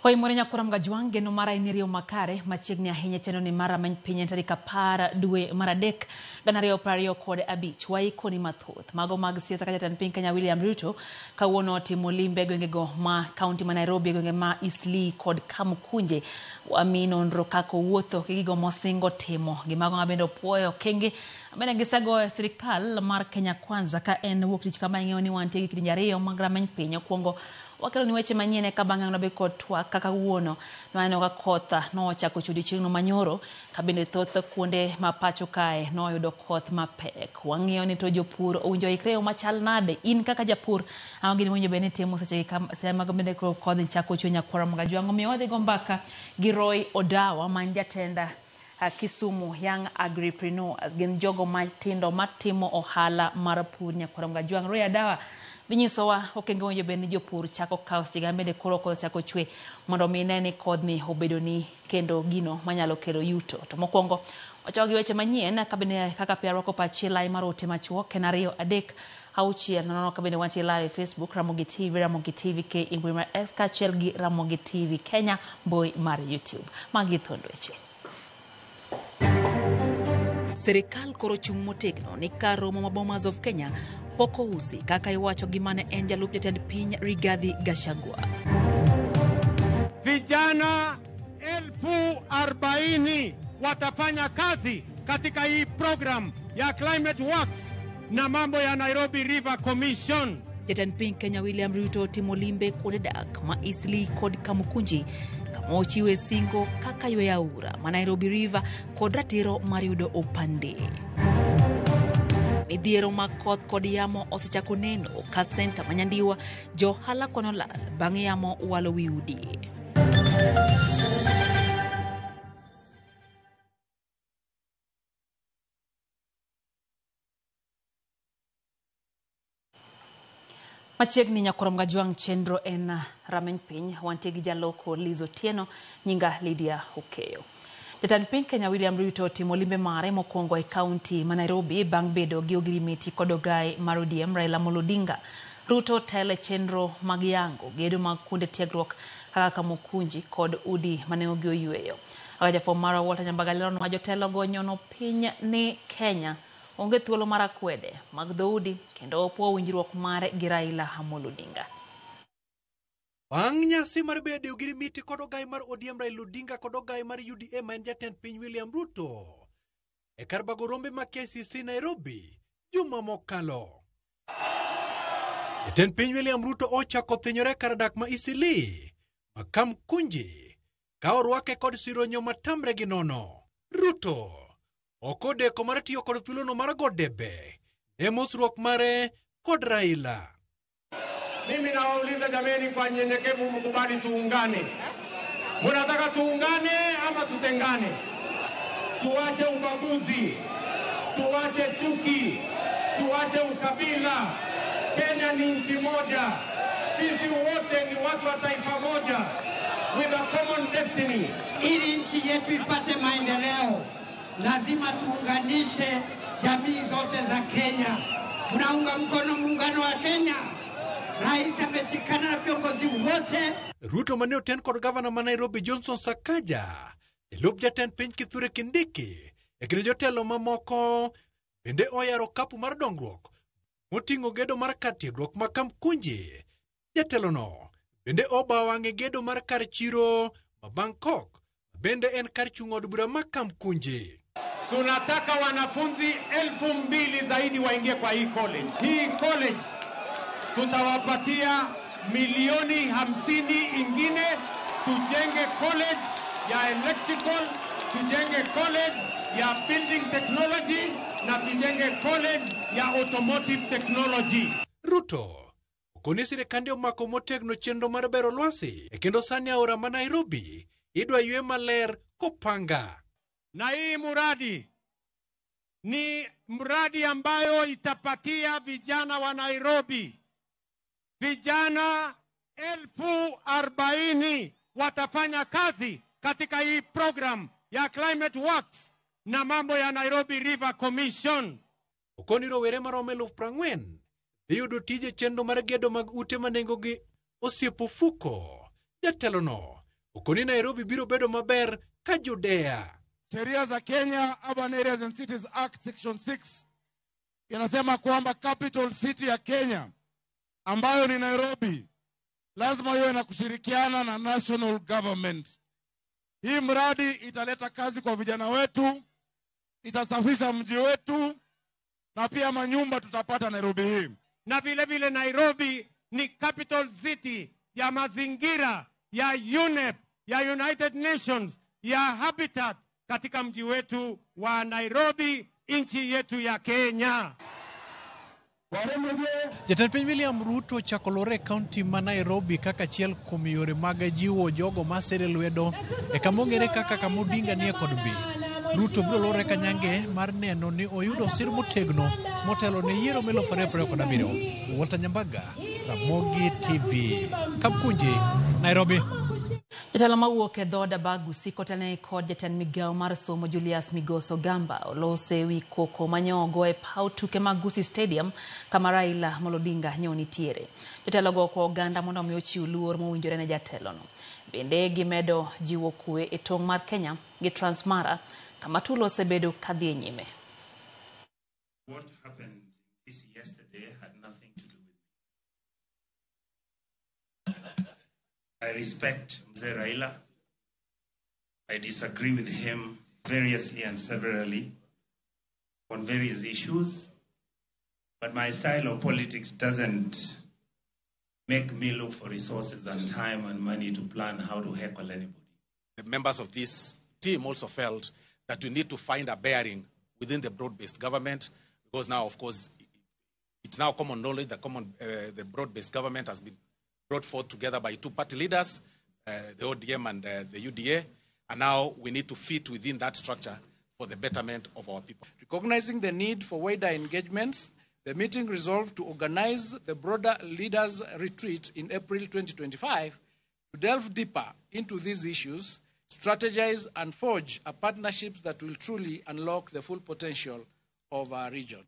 Oimore nyakora Mgajwang' geno mara en riyo makare machiegni ahinya chenro ni mar rameny piny en tarik 10 dwe mar 3 2025. Waikoni mathoth mago mag siasa ka jatend piny Kenya William Ruto kawuono otimo limbe e gwengego ma kaunti ma Nairobi, gwenge ma Eastleigh kod Kamukunji. Wami nonro kaka owuotho gi gigo mosingo timo gi mago ma bende opuoyo okenge bende gisegoyo sirikal mar Kenya Kwanza ka en wuok tich kama ing'eyo ni wantie gi kidienje ariyo mag rameny piny. Okwongo wakelo ni weche manyien eka bang'e wabe kod twak kaka wuono nwaneno ka koth nochako chwe odiochieng'no manyoro ka bende thoth kuonde ma pacho kae noyudo koth mapek. Wang'iyo ni to jopur owinjo oikre yo machal nade. In kaka japur ang'o gini mowinjo bed ni itimo seche gi sama bende koro kodhi chako chwe nyakwara Mgajwang'. Omiyo wadhi go mbaka gi Roy Odawa man jatenda Kisumu Young Agripreneurs, gin jogo matindo matimo ohala mar pur nyakwara Mgajwang'. Roy Odawa dhi nyisowa okenge mowinjo bed ni jopur chako kawo seche ma bende koro koth ochako chwe mondo mi ne ni kodhni obedo ni kendo gino manyalo kelo yuto. To mokwongo wachako gi weche manyien ka bende kaka pia rwako pachi lai mar ote machuok en 2 3 6 0 ka bende wantie live e Facebook Ramogi TV, Ramogi TV K e mbui mar X kaachiel gi Ramogi TV Kenya mbui mar YouTube. Magi thuond weche. Sirikal koro chung' motegno ni kar romo ma Bomas of Kenya pok ousi kaka iwacho gi mane en jalup jatend piny Rigathi Gachagua. Vijana 40,000 watafanya kazi katika hii program ya Climate Works na mambo ya Nairobi River Commission. Jatend piny Kenya William Ruto otimo limbe kuonde dak ma Eastleigh kod Kamukunji kama ochiwe singo kaka ywe aora ma Nairobi River kod ratiro mar yudo opande. Midhiero mag koth kod yamo osechako neno ka senta ma Nyandiwa jo ohala kwano lal bang' yamo walo wi udi. Machiegni nyakwar Mgajwang' chenro en rameny piny. Wantie gi jaloko Liz Otieno, nyinga Lydia Okeyo. Jatend piny Kenya William Ruto otimo limbe mare mokwongo e kaunti ma Nairobi bang' bedo gi ogirimiti kod ogai mar ODM Raila Amolo Odinga. Ruto telo e chenro mag yango gedo mag kuonde tiegruok kaka Kamukunji kod udi manengogi oyweyo. Kaka jafwambo marwa Walter Nyambaga leronwa, jotelo nyono piny ni Kenya onge thuolo mar akwede mag dhoudi kendo opuo winjruok mare gi Raila Amolo Odinga. Bang' nyasi mar bedo ogirimiti kod ogai mar ODM Raila Odinga kod ogai mar UDA ma en jatend piny William Ruto e kar bago rombe ma KCC Nairobi juma mokalo. Jatend piny William Ruto ochako thinyore kar dak ma Eastleigh ma Kamkunji ka orwake kod sironyo matamre gi nono. Ruto ok odeko mar tiyo kod thuolono mar go debe ne mosruok mare kod Raila. Mimi nawauliza jameni, kwa nyenyekevu mkubali tuungane. Munataka tuungane ama tutengane? Tuache ubaguzi, tuache chuki, tuache ukabila. Kenya ni nchi moja, sisi wote ni watu wa taifa moja with a common destiny. Ili nchi yetu ipate maendeleo, lazima tuunganishe jamii zote za Kenya. Tunaunga mkono muungano wa Kenya. Rais ameshikana na viongozi wote. Ruto mane oten kod gavana ma Nairobi Johnson Sakaja, jalup jatend piny Kithure Kindiki e kind jotelo mamoko bende oyaro kapu mar dongruok moting'o gedo mar kar tiegruok ma Kamkunji. Jatelono bende obawo wang'e gedo mar kar chiro ma Bangkok bende en kar chung' od bura ma Kamkunji. Tunataka wanafunzi 2,000 zaidi waingie kwa hii college. Hii college tutawapatia milioni 50 ingine, tujenge college ya electrical, tujenge college ya building technology na tujenge college ya automotive technology. Ruto okoni sirikande omako motegno chenro mar bero lwasi e kendo sani aora ma Nairobi idwa ywe maler kopanga. Na hii muradi ni mradi ambayo itapatia vijana wa Nairobi, vijana 40,000 watafanya kazi katika hii program ya Climate Works na mambo ya Nairobi River Commission. Okoni rowere maromo 40,000 dhi yudo tije chenro mar gedo mag ute ma nengogi osiepo fuko. Jatelono Okoni Nairobi biro bedo maber ka Judea. Sheria za Kenya, Urban Areas and Cities Act Section 6 inasema kwamba capital city ya Kenya ambayo ni Nairobi lazima iwe na kushirikiana na national government. Hii mradi italeta kazi kwa vijana wetu, itasafisha mji wetu na pia manyumba tutapata Nairobi hii. Na vile vile Nairobi ni capital city ya mazingira, ya UNEP, ya United Nations, ya Habitat katika mji wetu wa Nairobi, nchi yetu ya Kenya. Jatend piny William Ruto ochako lore e kaunti ma Nairobi kaka achiel kuom yore mag jiwo jogo masere lwedo e kama ong'ere kaka kama Odinga nie kod bi. Ruto biro lore kanyange mar neno ni oyudo sir motegno motelo ne yiero mar 2027. Walter Nyambaga, Ramogi TV, Kamkunji, Nairobi. Jatelo mawuok e dhood Abagusi kotelne kod jatend migawo mar somo Julius Migoso Gamba olose ewi koko manyo ogo e paw tuke mag Gusii Stadium kama Raila Amolo Odinga nyo nitiere. Jotelogo okwa oganda mondo omi ochiw luor mowinjore ne jatelono. Bende gimedo jiwo kwe e tong' mar Kenya gi Transmara kama tulo osebedo kadhi e nyime. What happened this yesterday had nothing to do with me. I respect Mzee Raila. I disagree with him variously and severally on various issues, but my style of politics doesn't make me look for resources and time and money to plan how to heckle anybody. The members of this team also felt that we need to find a bearing within the broad-based government, because now, of course, it's now common knowledge that the broad-based government has been brought forth together by two party leaders, the ODM and the UDA, and now we need to fit within that structure for the betterment of our people. Recognizing the need for wider engagements, the meeting resolved to organize the broader leaders' retreat in April 2025 to delve deeper into these issues, strategize and forge a partnership that will truly unlock the full potential of our region.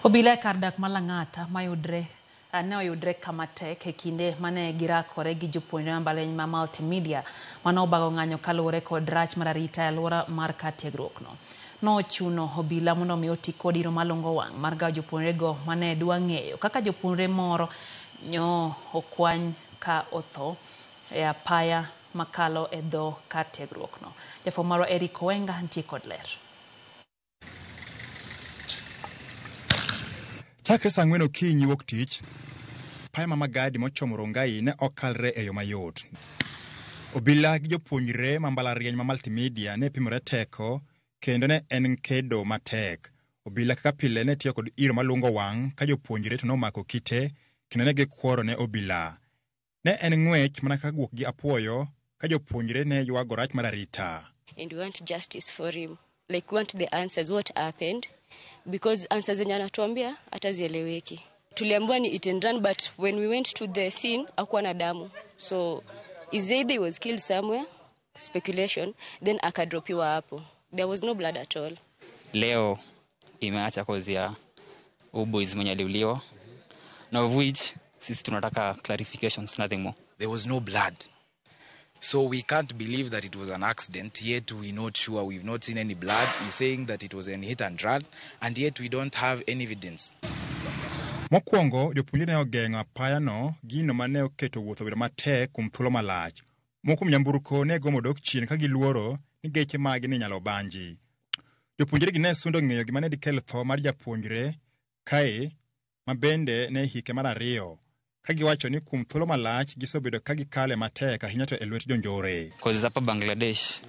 Obila e kar dak ma Lang'ata mayudre ne oyudre kama tek e kinde mane girakore gi jopuonjre ma mbalariany ma Multimedia mane obago ng'anyo kaluwore kod rach mar arita e alwora mar kar tiegruok no. Nochuno obila mondo mi oti kod iro malungo wang' mar gawo jopuonjrego mane dwa ng'eyo kaka jopuonjre moro nyo okwany ka otho e apaya makalo e dho kar tiegruok no. Jafwambo marwa Eric Owenga nitie kod ler. Chakre saa 4 okinyi wuok tich, apaya ma Magadi mochomo Rongai ne ok kalre e yo mayot. Obila gi jopuonjre ma mbalariany ma Multimedia ne pimore teko kendo ne en kedo matek. Obila kaka pile ne tiyo kod iro malungo wang' ka jopuonjre to nomako kite kendo ne gikworo ne obila. Ne en ng'wech mana kaka guok gi apuoyo ka jopuonjre ne ywago rach mar arita. And we want justice for him. Like, we want the answers, what happened, because answers zenye anatuambia hata zieleweki. Tuliambiwa ni hit and run, but when we went to the scene hakuwa na damu, so is either he was killed somewhere, speculation, then akadropiwa hapo. There was no blood at all. Leo imeacha cause ya boys mwenye aliuliwa na of which sisi tunataka clarifications, nothing more. There was no blood. So we can't believe that it was an accident, yet we're not sure. We've not seen any blood. He's saying that it was an hit and run, and yet we don't have any evidence. Mokwongo, jopuonjre ne ogeng'o apayano, gino mane oketo wuoth obedo matek kuom thuolo malach. Moko kuom nyamburko ne gomo dok chien ka giluoro ni geche maggi ne inyalo banji. Jopuonjre gi ne sundo ng'eyo gima ne dikel tho mar japuonjre kae ma bende ne hike mar 2 ka giwacho ni kuom thuolo malach gisebedo ka gikale matek ahinya to e lwet jonjore. Cause hapa Bangladesh,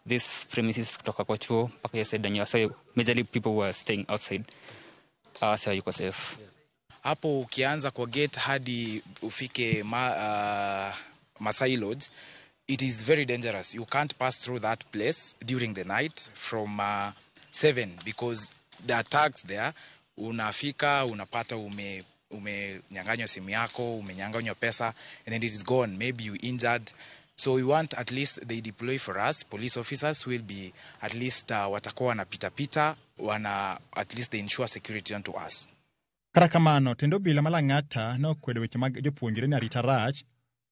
this premises kutoka kwa chuo mpaka hiyo side yenye wase, majorly people were staying outside, hawase hayuko safe. Hapo ukianza kwa gate hadi ufike Masai Lodge, it is very dangerous. You can't pass through that place during the night from 7 because the attacks there, unafika, unapata umenyang'anywa simu yako, umenyang'anywa pesa, and then it is gone. Maybe you injured. So we want at least they deploy for us police officers who will be at least watakuwa wanapita pita, wana at least they ensure security unto us. Kata kamano, tend obila ma Lang'ata ne okwedo weche mag jopuonjre ni arita rach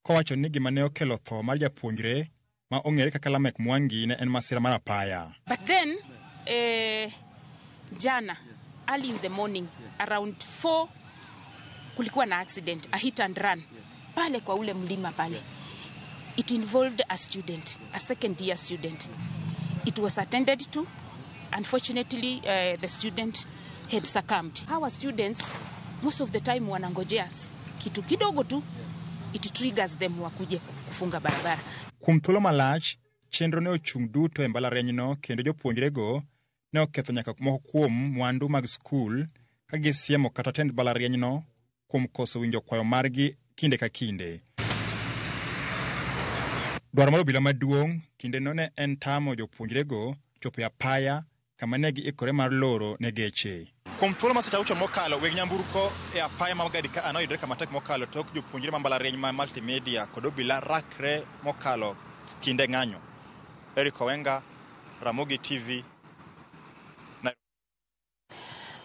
kowacho ni gima ne okelo tho mar japuonjre ma ong'ere kaka Lamek Mwangi ne en masira mar apaya. But then jana early in the morning around 4 kulikuwa na accident, a hit and run pale kwa ule mlima pale. It involved a student, a second year student. It was attended to. Unfortunately, the student had succumbed. Our students most of the time wanangojea kitu kidogo tu, it triggers them wakuje kufunga barabara. Kuom thuolo malach, chenro ne ochung' duto e mbalarianyno kendo jopuonjrego ne oketho nyaka moko kuom mwandu mag skul ka gisiemo kata tend mbalarianyno kuom koso winjo kwayo margi kinde ka kinde. Dwaro mar obila maduong' kindeno ne en tamo jopuonjrego chopo e apaya kama ne giikore mar loro ne geche. Kuom thuolo mar seche auchiel mokalo, weg nyamburko e apaya ma Magadi ka noyudore kama tek mokalo tok jopuonjre ma mbalariany ma Multimedia kod obila rakre mokalo kinde ng'anyo. Eric Owenga, Ramogi TV.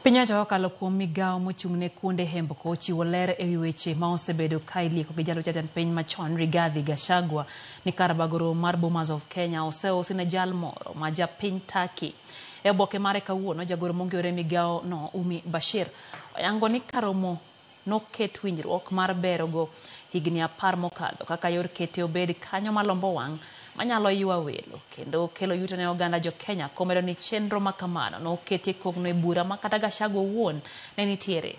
Piny owacho kokalo kuom migawo mochung' ne kuonde hembko ochiwo ler ewi weche ma osebedo ka ilieko gi jalup jatend piny machon Rigathi Gachagua ni kar bago romo mar Bomas of Kenya oseusi ne jal moro ma japiny Turkey. E oboke mare kawuono, jagoro mong'ere migawo no Umi Bashir oyango ni kar romo noket winjruok mar berogo higni 10 mokalo kaka yor kete obed kanyo malombo wang' manyalo ywa welo kendo kelo yuto ne oganda jo Kenya, komedo ni chenro makamano noketie kogno e bura ma kata Gachagua owuon ne nitiere.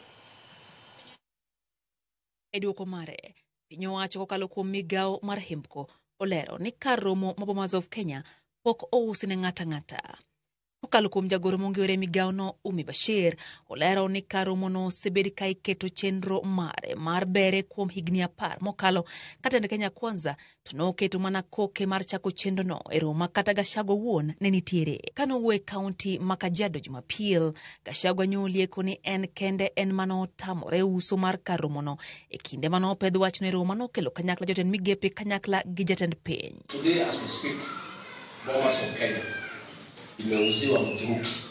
E duoko mare, piny owacho kokalo kuom migawo mar hembko olero ni kar romo ma Bomas of Kenya pok ousi ne ng'ata ng'ata. Kokalo kuom jagoro mong'ere migawo no Umi Bashir olero ni kar romono osebed ka iketo chenro mare mar bere kuom higni 10 mokalo ka tend Kenya Kwanza to noketo mana koke mar chako chenrono e romo ma kata Gachagua owuon ne nitiere. Kanowuoyo e kaunti ma Kajiado Jumapil, Gachagua nolieko ni en kende en manotamore uso mar kar romono e kinde manopedh wachno e romo manokelo kanyakla jotend migepe kanyakla gi jatend piny. Today as we speak, Bomas of Kenya imeuziwa Mturuki.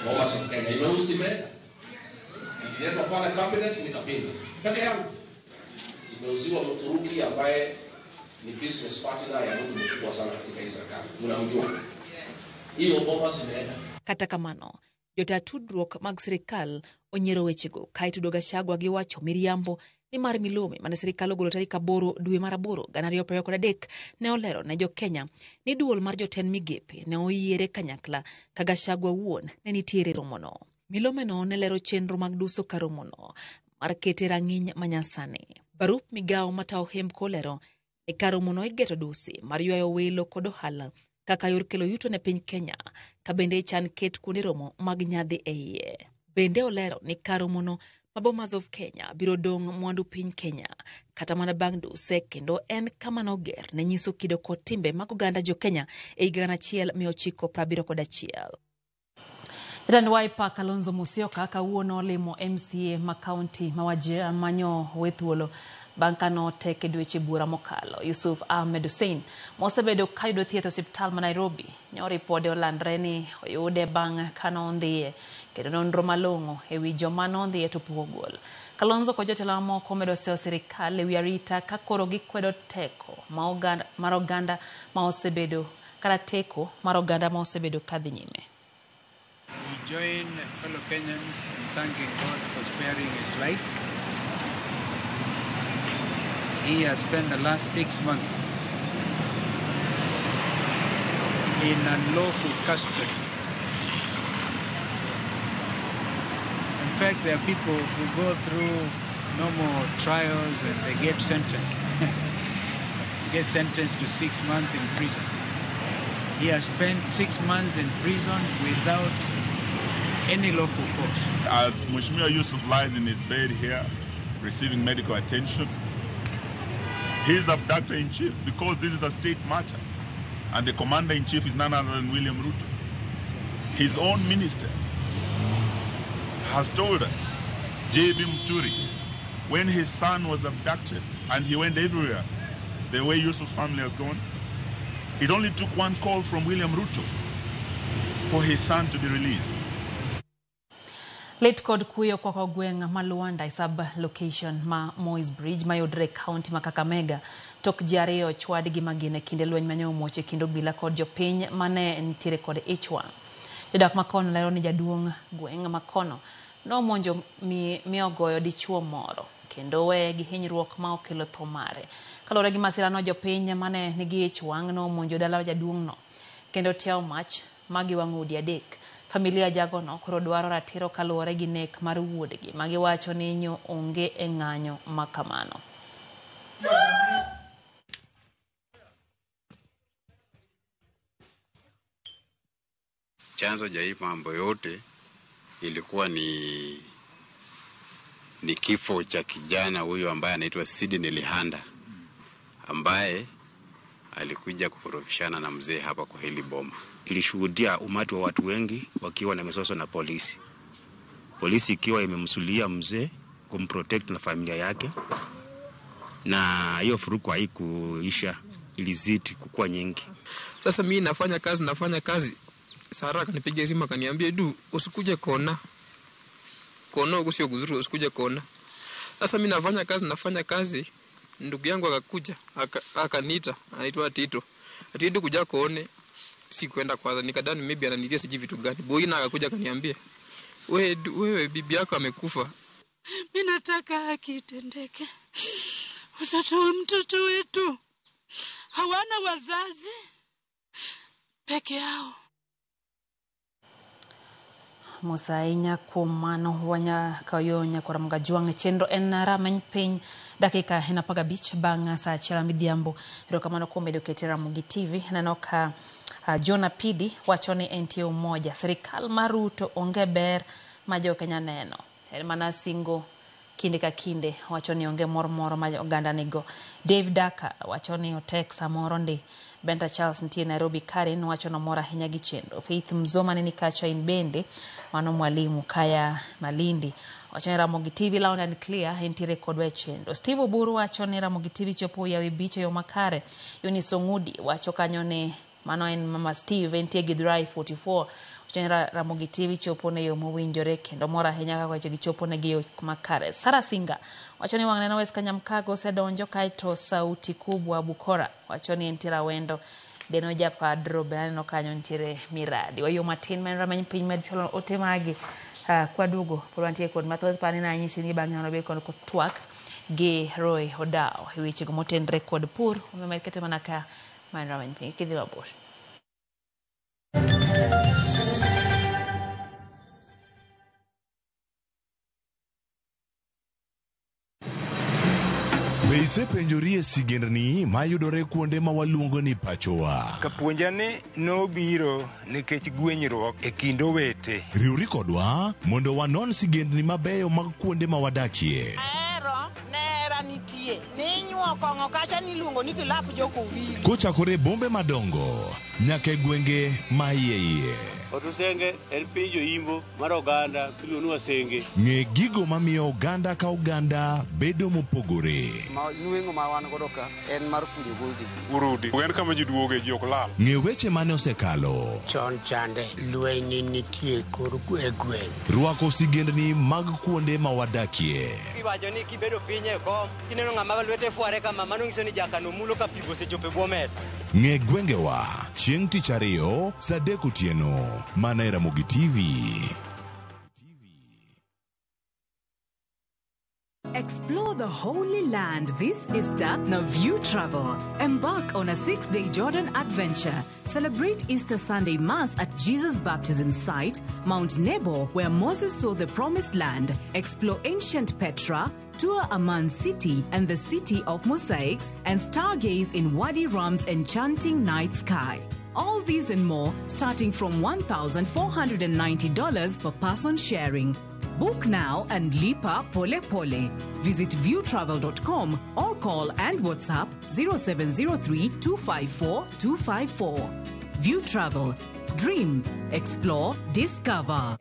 Bomas of Kenya imeuziwa, imeenda. Ililetwa pale cabinet nikapinga. Peke yangu. Imeuziwa Mturuki ambaye ni business partner ya mtu mkubwa sana katika hii serikali. Mnamjua. Hiyo Bomas imeenda. Kata kamano, jota tudruok mag sirikal onyiero wechego ka itudo Gachagua gi wacho miriambo ni mar milome mane sirikal ogolo tarik 8 dwe mar 8 2023 ne olero ne jo Kenya ni duol mar jotend migepe ne oyiere kanyakla ka Gachagua owuon ne nitiere romono. Milomeno ne lero chenro mag duso kar romono mar kete rang'iny manyasani. Barup migawo matayo hembko olero ni kar romono igeto dusi mar ywayo welo kod ohala kaka yor kelo yuto ne piny Kenya ka bende ichan ket kuonde romo mag nyadhi e iye. Bende olero ni kar romono ma Bomas of Kenya biro dong' mwandu piny Kenya kata mana bang' duse kendo en kama noger ne nyiso kido kod timbe mag oganda jo Kenya e higa 1971. Jatend Wiper Kalonzo Musyoka kawuono olimo MCA ma kaunti ma Wajir manyo we thuolo bang' ka notek e dweche buora mokalo. Yusuf Ahmed Hussein mosebedo kayudo thieth e osiptal ma Nairobi nyo ripode olandre ni oyude bang' ka nondhiye kendo nonro malong'o ewi joma nondhiye to pok ogol. Kalonzo kod jotelo mamoko omedo seyo sirikal ewi arita ka koro gikwedo teko mar oganda ma osebedo kata teko mar oganda ma osebedo kadhi nyime. We join fellow Kenyans in thanking God for sparing his life. He has spent the last 6 months in unlawful custody. In fact, there are people who go through normal trials and they get sentenced. Get sentenced to 6 months in prison. He has spent 6 months in prison without any lawful cause. As Mheshimiwa Yusuf lies in his bed here, receiving medical attention, his abductor-in-chief, because this is a state matter, and the commander-in-chief is none other than William Ruto. His own minister has told us, J.B. Muturi, when his son was abducted, and he went everywhere, the way Yusuf's family has gone, it only took one call from William Ruto for his son to be released. Lit kod kuyo kwako gweng' ma Luanda e sub location ma Moi's Bridge mayudore e kaunti ma Kakamega tok ji ariyo ochwad gi magina e kinde lweny mane omuoch e kind obila kod jopiny mane nitiere kod ich wang'. Jodak makono lero ni jaduong' gweng' makono nomonjo mi ogoyo dichuo moro kendo weye gi hinyruok ma okelo tho mare. Kaluwore gi masirano, jopiny mane nigi ich wang' nomonjo dala jaduong'no kendo tiawo mach ma giwang'o udi adek. Familia jagono koro dwaro ratiro kaluwore gi nek mar wuodgi ma giwacho ni nyo onge e ng'anyo ma kamano. Chanzo cha hii mambo yote ilikuwa ni kifo cha kijana huyu ambaye anaitwa Sidney Lihanda, ambaye alikuja kukorofishana na mzee hapa kwa hili boma. Ilishuhudia umati wa watu wengi wakiwa na misoso na polisi. Polisi ikiwa imemsulia mzee kumprotect na familia yake, na hiyo furuku haikuisha, ilizidi kukua nyingi. Sasa mimi nafanya kazi. Sara akanipigia simu akaniambia, "Du, usikuje kona. Kona huko sio kuzuri, usikuje kona." Sasa mimi nafanya kazi. Ndugu yangu akakuja, akaniita, anaitwa Tito. Ati du kuja kuone, sikuenda kwanza, nikadhani maybe ananitia siji vitu gani. Boina akakuja akaniambia, "Wewe bibi yako amekufa." Mimi nataka haki itendeke. Mtoto wetu hawana wazazi peke yao. Musa ahinya kuom mano wanyakayo nyakwar Mgajwang' chenro en rameny piny dakika en 15 bang' saa 1 midhiambo. Erokamano kuom bedo kete Ramogi TV. Aneno ka Jonah Pidi wacho ni entie umoja. Sirikal mar Ruto onge ber ma jokenya neno. En mana singo kinde ka kinde wacho ni onge mor moro ma oganda nigo. Dave Daka wacho ni otek samoro ndi. Benta Charles nitie Nairobi. Karen wacho nomor ahinya gi chenro. Faith Mzoma nini kacha in bende mano mwalimu Kaya Malindi wacho ni Ramogi TV loud and clear entiere kodwa e chenro. Steve Oburu wacho ni Ramogi TV chopo yawi bich e yo makare. Eunice Ong'udi wacho kanyo ni mano en mama Steve entie Githurai 44 wacho ni Ramogi TV chopo ne yo mowinjore kendo mor ahinya kaka weche gichopo ne gi yo makare. Sara Singa wacho ni wang' neno Wes Kanyamkago osedonjo kaeto sauti kubwa Bukora wacho ni entiere Awendo Deno Japadro be aneno kanyo nitiere Miradi. Wayo matin ma en rameny piny med chwalo ote magi kwaduogo pod wantie kod mathoth pani nanyisi ni bang'e wanabed kod twak gi Roy Odao e wechego motenre kod pur. Omiyo med kete mana ka ma en rameny piny kidhi mabor. Be isepenjori e sigendni mayudore kuonde ma waluongo ni pachowa? Kapuonjani nobiro nikech gwenyruok e kind owete. Riwri kodwa mondo wanon sigendni mabeyo mag kuonde ma wadakie. Ahero nera nitie. Ninyuo kong'o kacha niluongo ni kilap jokowili. Kochakore bombe madongo nyaka e gwenge ma iye iye. Otusenge en piny joimbo mar oganda miluongo ni Wasenge. Ng'e gigo mamiyo oganda ka oganda bedo mopogore. Nweng'o ma wan godo ka en mar kunyo goldi. Urudi. En kama ji duoge ji ok lal. Ng'e weche mane osekalo. Chon chande lweny nitie kor e gweng'. Rwako sigendni mag kuonde ma wadakie. Iwacho ni kibedo piny e kom, kineno ng'ama lwete fware kama, mano nyiso ni jakano mulo ka pi osechopo e bwo mesa. Ng'e gwengewa chieng' tich ariyo saa 3 otieno mana e Ramogi TV. Explore the Holy Land this Easter na View Travel. Embark on a 6-day Jordan adventure. Celebrate Easter Sunday Mass at Jesus' baptism site, Mount Nebo, where Moses saw the Promised Land. Explore ancient Petra, tour Amman City and the City of Mosaics, and stargaze in Wadi Rum's enchanting night sky. All these and more, starting from $1,490 per person sharing. Book now and lipa pole pole. Visit viewtravel.com or call and WhatsApp 0703 254 254. View Travel. Dream, explore, discover.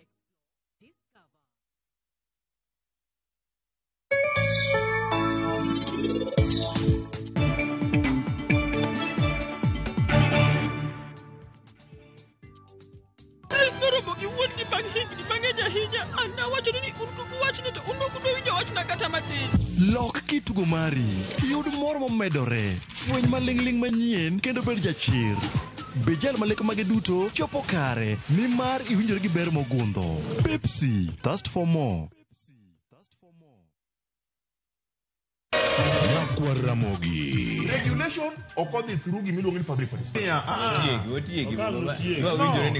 Chris noromo gi wuon gi bang' higni mang'eny ahinya. An nawacho ni Yud mor momedore, fweny maling'ling' manyien kendo bed jachir. Be jal ma lek mage duto chopo kare nimar iwinjori gi ber mogundho. Pepsi, thirst for more. Nyakwar Ramogi. Regulation ok odhi through gimiluongo ni public participation.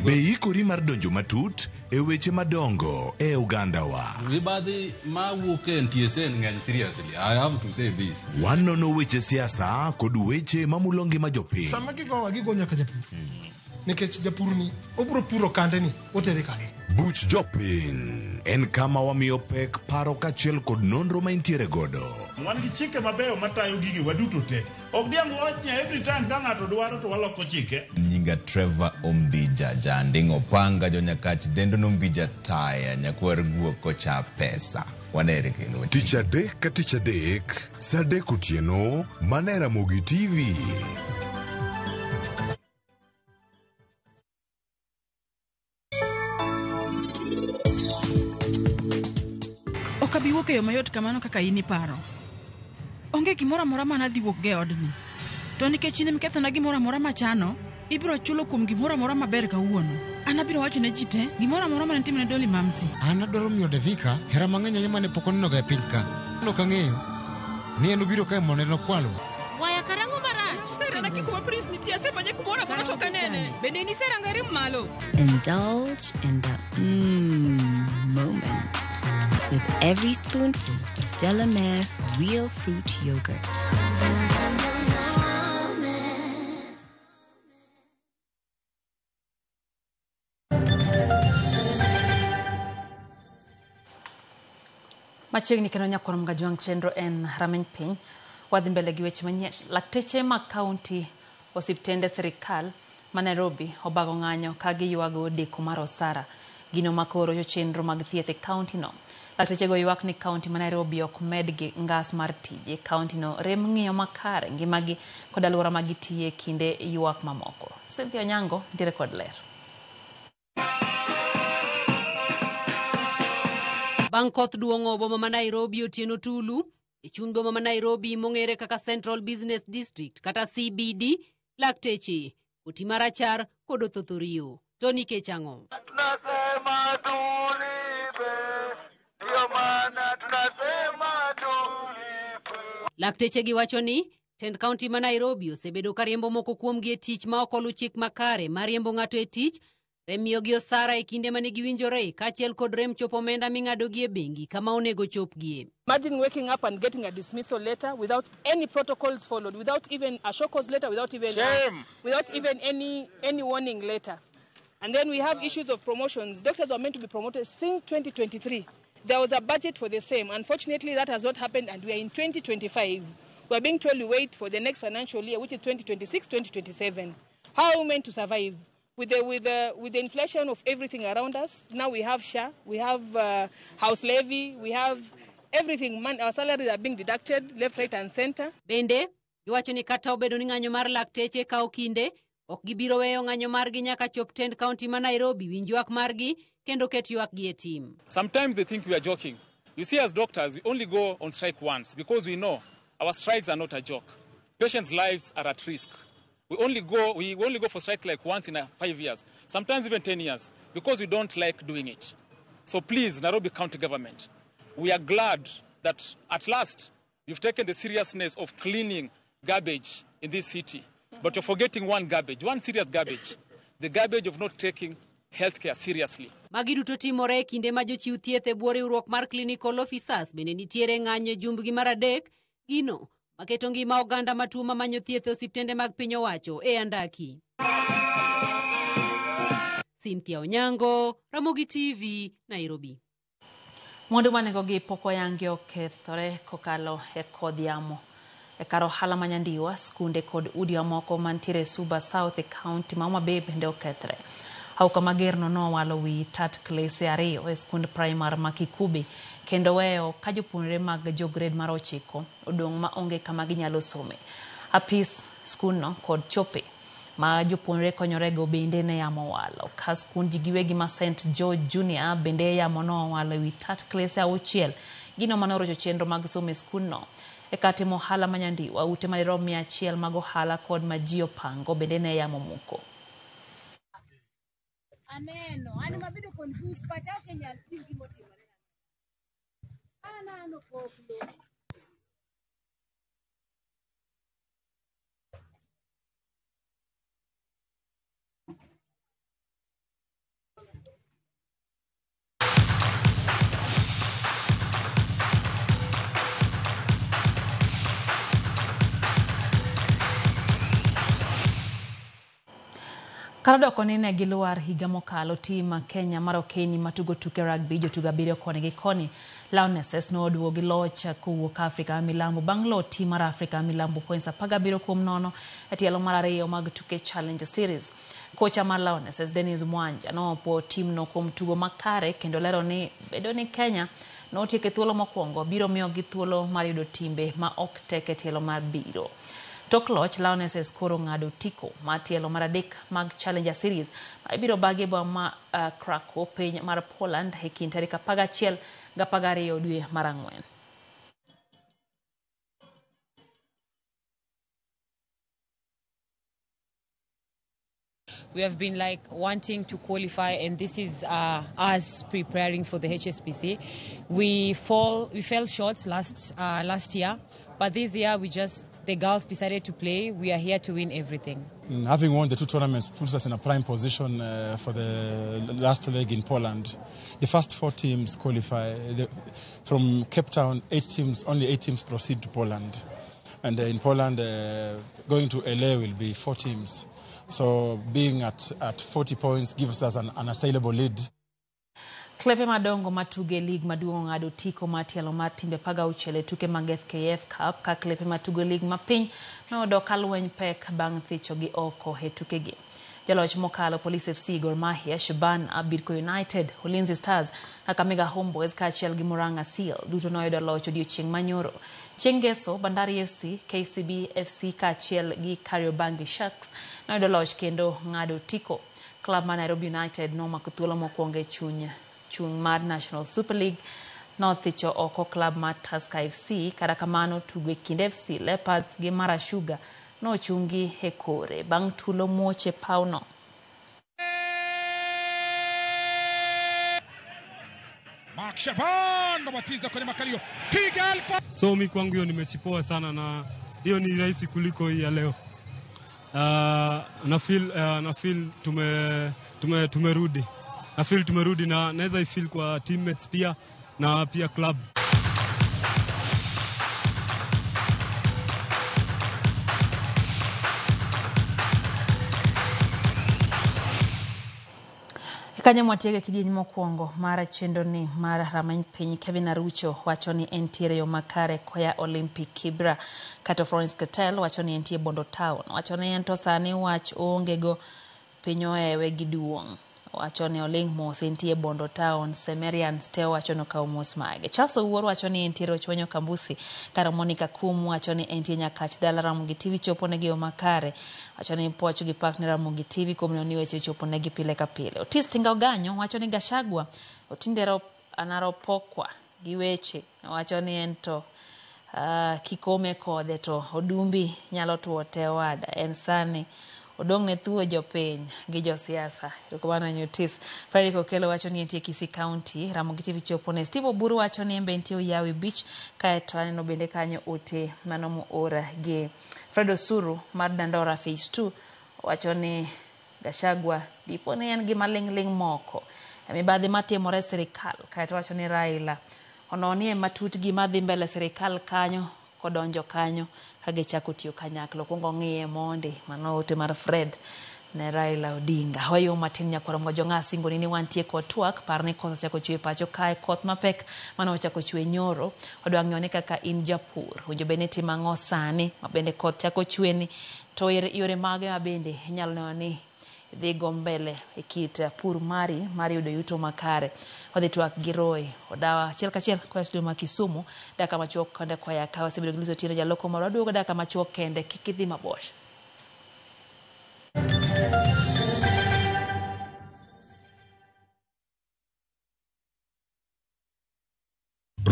Be ikori mar donjo matut e weche madongo e ogandawa? Mibadhi mawuok e NTSA ng'eny seriously. I have to say this. Wanono weche siasa kod weche mamulo ngima jopiny. Sama gigowa gigo nyaka japur. Nikech japur ni obiro puro kande ni otere kanye. Buch jopiny en kama wamiyo pek paro kaachiel kod nonro ma intiere godo. Wan gi chike mabeyo matayo gige waduto te. Ok diang' wach ni every time ka ng'ato dwaro to waloko chike. Nyinga Trevor Ombija Janding Opanga jonyakach dendo nombija taya nyakwar guok kocha pesa. Wanere kendo. Tich adek ka tich adek, saa adek otieno, mana e Ramogi TV. Ok abi wuok e yo mayot kamano kaka in iparo. Onge gimoro amora manadhi wuok go e odni. To nikech in emikethona gimoro amora machano, ibiro chulo kuom gimoro amora maber kawuono. An abiro wacho ne ji te gimoro amora mane itimone Dolly Mamsi. An adwaro miyo Devika hera mang'eny ahinya mane pok onenoga e piny ka. Nok ang'eyo ni en obiro kae mondo en okwalwa. Waya karang'o marach? Serena kuma Prince nitie, asemanye kumoro amora to ok anene. Bende in iserango e rim malo? Indulge in the moment with every spoonful of Delamere Real Fruit Yogurt. Machiegni kendo nyakwar Mgajwang' chenro en rameny piny. Wadhi mbele gi weche manyien. Lakteche mag kaunti osiptende sirikal ma Nairobi obago ng'anyo ka giywago deko mar osara. Gino makoro chenro mag thieth e kaunti no. Laktechego ywak ni kaunti ma Nairobi ok medgi ngas mar tije. Kaunti no rem ng'iyo makare ngimagi kod alwora ma gitiye kinde ywak mamoko. Cynthia Onyango nitiere kod ler. Bang' koth duong'o boma ma Nairobi otieno tulu, e chuny boma ma Nairobi mong'ere kaka Central Business District kata CBD, lakteche, oti marachar kod othothorio. To nikech ang'o? Tunasema tulipe, ndio maana tunasema tulipe. Lakteche giwacho ni tend kaunti ma Nairobi osebedo ka riembo moko kuomgi e tich ma ok oluw chik makare mar riembo ng'ato e tich, rem miyogi osara e kinde mane giwinjore kaachiel kod rem chopo omenda ming'adogi e bengi kama onego chopgie. Imagine waking up and getting a dismissal letter without any protocols followed, without even a show cause letter, without even Shame. Without even any warning letter. And then we have issues of promotions. Doctors were meant to be promoted since 2023. There was a budget for the same. Unfortunately, that has not happened, and we are in 2025. We are being told to wait for the next financial year, which is 2026, 2027. How are we meant to survive? With the inflation of everything around us, now we have SHA, we have house levy, we have everything. Man, our salaries are being deducted left, right and center. Bende, giwacho ni kata obedo ni ng'anyo mar lakteche kawo kinde, ok gibiro weyo ng'anyo margi nyaka chop tend kaunti ma Nairobi winj ywak margi kendo ket ywakgi e tim. Sometimes they think we are joking. You see, as doctors, we only go on strike once because we know our strikes are not a joke. Patients' lives are at risk. We only go for strike like once in 5 years, sometimes even 10 years, because we don't like doing it. So please, Nairobi County Government, we are glad that at last you've taken the seriousness of cleaning garbage in this city. But you're forgetting one garbage, one serious garbage, the garbage of not taking healthcare seriously. Magi duto timore e kinde ma jochiw thieth e bwo riwruok mar clinical officers bende nitiere ng'anyo e jumbgi mar adek, gino maketo ngima oganda matuo mamanyo thieth e osiptende mag piny owacho e andaki. Cynthia Onyango, Ramogi TV, Nairobi. Mwandu manegogi pok oyangi okethore kokalo e kodh yamo. E kar ohala ma Nyandiwa, skunde kod udi mamoko mantiere Suba South e kaunti ma Homa Bay bende okethre. Auka magerno nowalo wi tat klese 2 e skund primar ma Kikubi kendo weyo ka jopuonjre mag jograde mar 9 odong' ma onge kama ginyalo some. Apis skundno kod chope ma jopuonjre konyorego bende ne yamo walo. Ka skund ji giwegi ma St. George Junior bende yamo nowalo wi tat klese 6, gino manorocho chenro mag somo e skundno. E kar timo ohala ma Nyandiwa, ute madirom 100 mag ohala kod ma ji opango bende ne yamo muko. Aneno, an mabedo confused, pacha ok nyal tim gimotimore. Anano poklo. Kata doko ni ne gilwar higa mokalo, tim Kenya mar okeni matugo tuke rugby jotugo 7 koni gi koni Lionesses noduogo gi loch kowuok Afrika ma Milambo bang' loyo tim mar Afrika ma Milambo points 17-0 e tielo mar ariyo mag tuke Challenge Series. Kocha mar Lionesses Dennis Mwanja nopuo timno kuom tugo makare kendo lero ni bedo ni Kenya notieko e thuolo mokwongo biro miyogi thuolo mar yudo timbe ma ok tek e tielo mar biro. Tok loch, Lionesses koro ng'ado otiko mar tielo mar adek mag Challenger Series ma ibiro bagi e boma ma Krakow piny mar Poland e kind tarik 11 gi 12 dwe mar ang'wen. We have been like wanting to qualify, and this is us preparing for the HSBC. We fell short last year, but this year the girls decided to play. We are here to win everything. Having won the 2 tournaments puts us in a prime position for the last leg in Poland. The first 4 teams qualify. From Cape Town, 8 teams, only 8 teams proceed to Poland. And in Poland, going to LA will be 4 teams. So being at 40 points gives us an unassailable lead. Klepe madongo matugo e lig maduong' ong'ado otiko mar tielo mar timbe 16 e tuke mag FKF Cup ka klepe matugo e lig mapiny noyudo ka lweny pek bang' thicho gi oko e tukegi. Jaloch mokalo Police FC, Gor Mahia, Shabana, Bidco United, Ulinzi Stars, Kakamega Homeboyz kaachiel gi Murang'a Seal duto noyudo loch odiochieng' manyoro. Chieng' Ngeso, Bandari FC, KCB FC kaachiel gi Kariobangi Sharks noyudo loch kendo ng'ado otiko. Klab mar Nairobi United nomako thuolo mokwongo e chung' mar National Super League nothicho oko klab mar Tusker FC. Kata kamano tugo e kind FC Leopards gi Mara Sugar nochungi e kore bang' tulo muoch e pawno. Mark Shaban babatiza kwenye makalio, piga alfa. So mi kwangu hiyo ni mechi poa sana na hiyo ni rahisi kuliko hii ya leo. Na feel tumerudi. Na feel tumerudi na naweza feel kwa teammates pia na pia club. Kanyo mwatieke kidieny mokwongo mar chenro ni mar rameny piny Kevin Arucho wacho ni entiere yo makare koya Olympic Kibra. Kato Florence Ketel wacho ni entie Bondo Town. Wacho ni en to sani wach oonge go piny ohewe gi duong'. Wacho ni oling' mos entie Bondo Town. Semerian Steo wacho ni okawo mos mage. Charles Owuor wacho ni entiere Ochwenyo Kambusi. Kara Monica Kum wacho ni entie Nyakach dala Ramogi TV chopo negi yo makare. Wacho ni puoch gi pak ne Ramogi TV kuom neno ni weche chopo negi pile ka pile. Otis Tinga Oganyo wacho ni Gachagua otindero anaropokwa gi weche. Wacho ni en to kikome kode to odumbi nyalo tuo te owada. En sani odong' ne thuo jopiny gi josiasa. Erokamano Nyotis. Frederick Okello wacho ni entie Kisii County. Ramogi TV chopo ne. Steve Oburu wacho ni en be entie Oyawi Beach. Kaeto aneno bende kanyo ote mano moora gi Fred Osuru mar Dandora Phase 2 wacho ni Gachagua dipo ni en gi maling'ling' moko e mibadhi matimore e sirikal. Kaeto wacho ni Raila ononie matut gima dhi mbele sirikal kanyo kodonjo kanyo ka gichako tiyo kanyakla. Okuongo ng'iye mondi. Mano ote mar Fred ne Raila Odinga. Wayo matin nyakwar Mgojong'a singo ni wantie kod twak. Par ni koth osechako chwe pacho kae, koth mapek mane ochako chwe nyoro. Wadwa ng'iyo ni kaka in japur owinjo bed ni itimo ang'o sani ma bende koth chako chweni, to yore mage ma bende inyalo neno ni dhi go mbele e kit pur mari mar yudo yuto makare. Wadhi twak gi Roy Odawa achiel kachiel koa e studio ma Kisumu. Dakika machuok kende koya ka wasebedo gi Liz Otieno jaloko marwa. Waduogo dakika machuok kende, kik idhi mabor.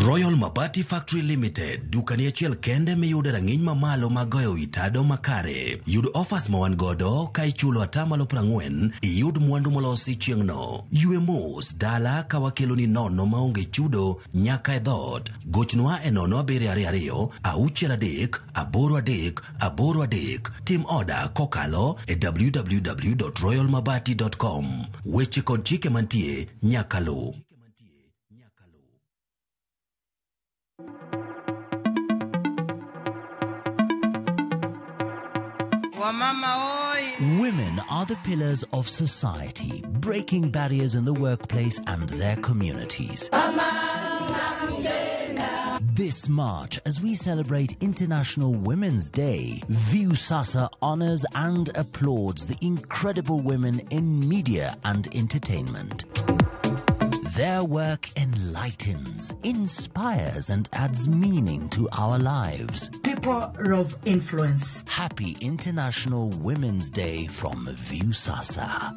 Royal Mabati Factory Limited, dukani achiel kende miyude rang'iny mamalo mag goyo wi tado makare. Yud offers ma wan godo ka ichulo atamalo 40 iyud mwandu molosi chieng'no. Ywe mos dala ka wakeloni nono maonge chudo nyaka e dhoot. Gochnwa e 0722 63 83 83. Tim oda kokalo e www.royalmabati.com. Weche kod chike mantie nyaka luw. Women are the pillars of society, breaking barriers in the workplace and their communities. This March, as we celebrate International Women's Day, Viusasa honors and applauds the incredible women in media and entertainment. Their work enlightens, inspires, and adds meaning to our lives. People of influence. Happy International Women's Day from Viusasa.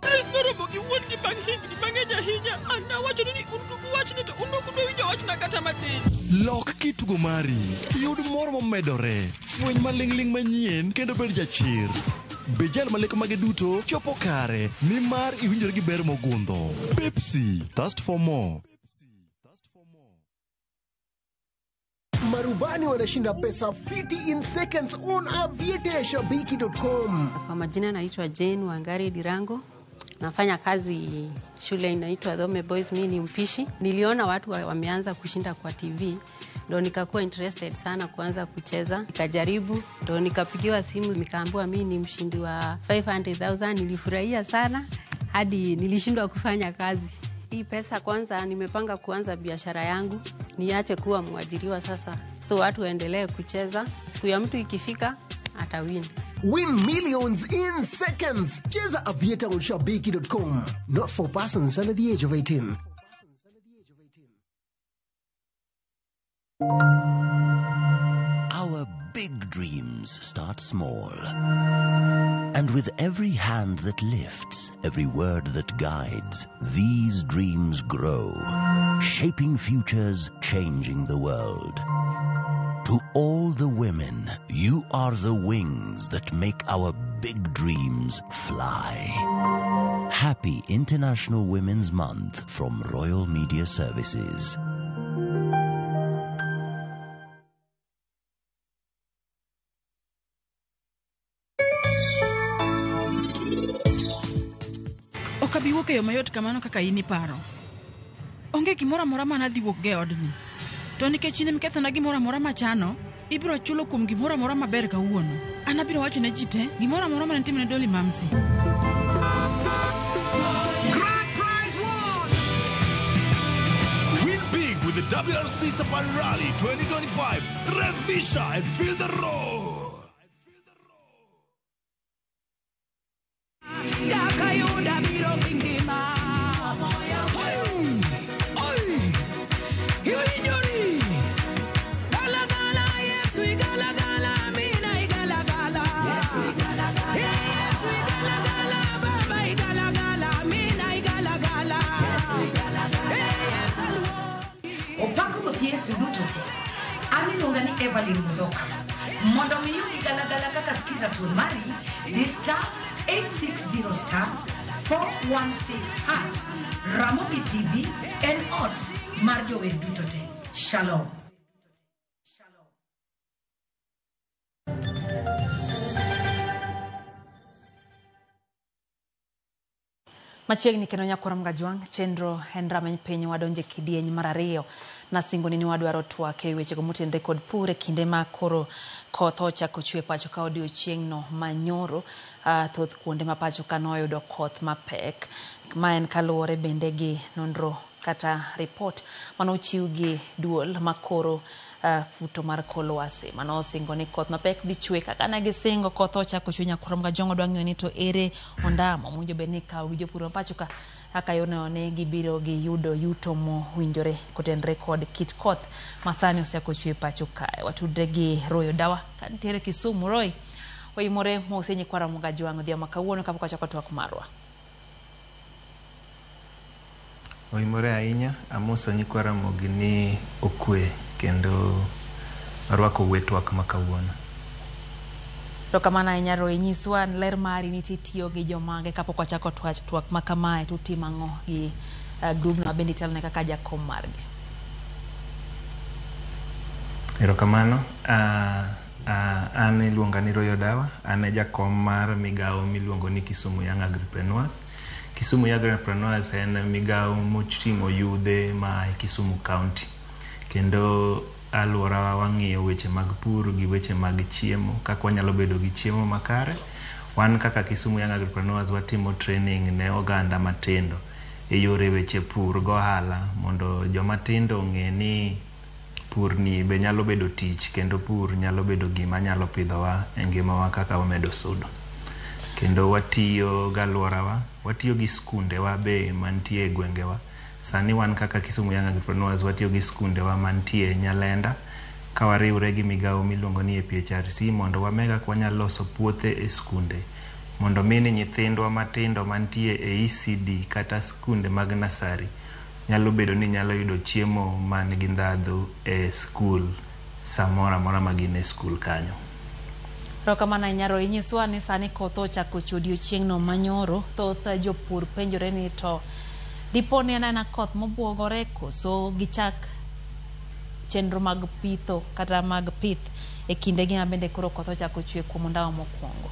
Chris noromo gi wuon-gi bang' higni mang'eny ahinya. An nawachone ni un kik uwachne to un ok udwa winjo wachna kata matin. Lok kitugo mari, yud mor momedore, fweny maling'ling' manyien kendo bed jachir. Be jal ma lek mage duto chopo kare nimar iwinjori gi ber mogundho. Pepsi, thirst for more. Marubani wanashinda pesa fiti in seconds on avieteshabiki.com. Kwa majina naitwa Jane Wangari Dirango. Nafanya kazi shule inaitwa Dhome Boys, mimi ni mpishi. Niliona watu wameanza kushinda kwa TV, ndo nikakuwa interested sana kuanza kucheza. Nikajaribu, ndo nikapigiwa simu nikaambiwa mimi ni mshindi wa 500,000. Nilifurahia sana hadi nilishindwa kufanya kazi. Hii pesa kwanza nimepanga kuanza biashara yangu, niache kuwa mwajiriwa sasa. So watu waendelee kucheza. Siku ya mtu ikifika atawin. Win millions in seconds. Cheza Aviator on shabiki.com. Not for persons under the age of 18. Our big dreams start small. And with every hand that lifts, every word that guides, these dreams grow, shaping futures, changing the world. To all the women, you are the wings that make our big dreams fly. Happy International Women's Month from Royal Media Services. Ok abi wuok e yo mayot kamano kaka in iparo. Onge gimoro amora manadhi wuok go e odni. To nikech in emikethona gimoro amora machano, ibiro chulo kuom gimoro amora maber kawuono. An abiro wacho ne ji te gimoro amora mane timne Dolly Mamsi. Grand prize won! Win big with the WRC Safari Rally 2025. Revisha and feel the roar. Opak Ruoth Yesu duto te. An iluonga ni Evelyn Mudhoka. Mondo mi iyudi galagala kaka skiza tune mari, di star 860 star 416 hash. Ramogi TV en ot mar jower duto te. Shalom. Machiegni kendo nyakwar Mgajwang', chenro en rameny piny wadonje kidieny mar ariyo. Nasingoni ni wadwaro twak e wechego motenore kod pur e kinde ma koro koth ochako chwe pacho ka odiochieng'no manyoro. Thoth kuonde ma pacho ka noyudo koth mapek. Ma en kaluwore bende gi nonro kata ripot manochiw gi duol makoro futo mar kor lwasi mano osingo ni koth mapek dhi chwe kaka ne gisingo koth ochako chwe. Nyakwar Mgajwang' wadwa ng'eyo ni to ere ondamo mowinjo bed ni ikawo gi jopur ma pacho ka Kaka yono ni gibiro giyudo yuto mowinjore kotenore kod kit koth masani osechako chwe pacho kae. Watudre gi Roy Odawa kantiere Kisumu. Roy, oimore mose nyikwa Ramogi Ajwang' odhiambo ma kawuono kapok wachako twak marwa. Oimore ahinya, amoso nyikwa Ramogi ni okwe kendo arwako we twak ma kawuono. Erokamano ahinya Roy, nyiswa ler mari ni titiyo gi jomage kapok wachako twak ma kamae to utimo ang'o gi grubno ma bende itelone kaka jakom margi. Erokamano. An iluonga ni Roy Odawa, an e jakom mar migawo miluongo ni Kisumu Young Agripreneurs. Kisumu Young Agripreneurs en migawo moting'o yudhe ma e Kisumu County. Kendo alworawa wang'iyo weche mag pur gi weche mag chiemo, kaka wanyalo bedo gi chiemo makare. Wan kaka Kisumu Young Agripreneurs watimo training ne oganda matindo e yore weche pur gohala mondo joma tindo ong'e ni pur ni be nyalo bedo tich kendo pur nyalo bedo gima nyalo pidhowa e ngimawa kaka wamedo sudo. Kendo watiyo galworawa, watiyo gi skundewa be mantie e gwengewa. Sani wan kaka Kisumu Young Agripreneurs watiyo gi skundewa mantie Nyalenda ka wariwre gi migawo miluongo ni APHRC mondo wame kaka wanyalo loso puothe e skunde mondo mi ni nyithindwa matindo mantie e ECD kata skunde mag nasari nyalo bedo ni nyalo yudo chiemo man gi ndhadhu e skul samoro amora ma gin e skul kanyo. Erokamano ahinya Roy, nyiswa ni sani koth ochako chwe odiochieng'no manyoro, thoth jopur penjore ni to dipo ni en aena koth mobuogore koso gichak chenro mag pitho kata mag pith e kindegi ma bende koro koth ochako chwe kuom ondawa mokwongo.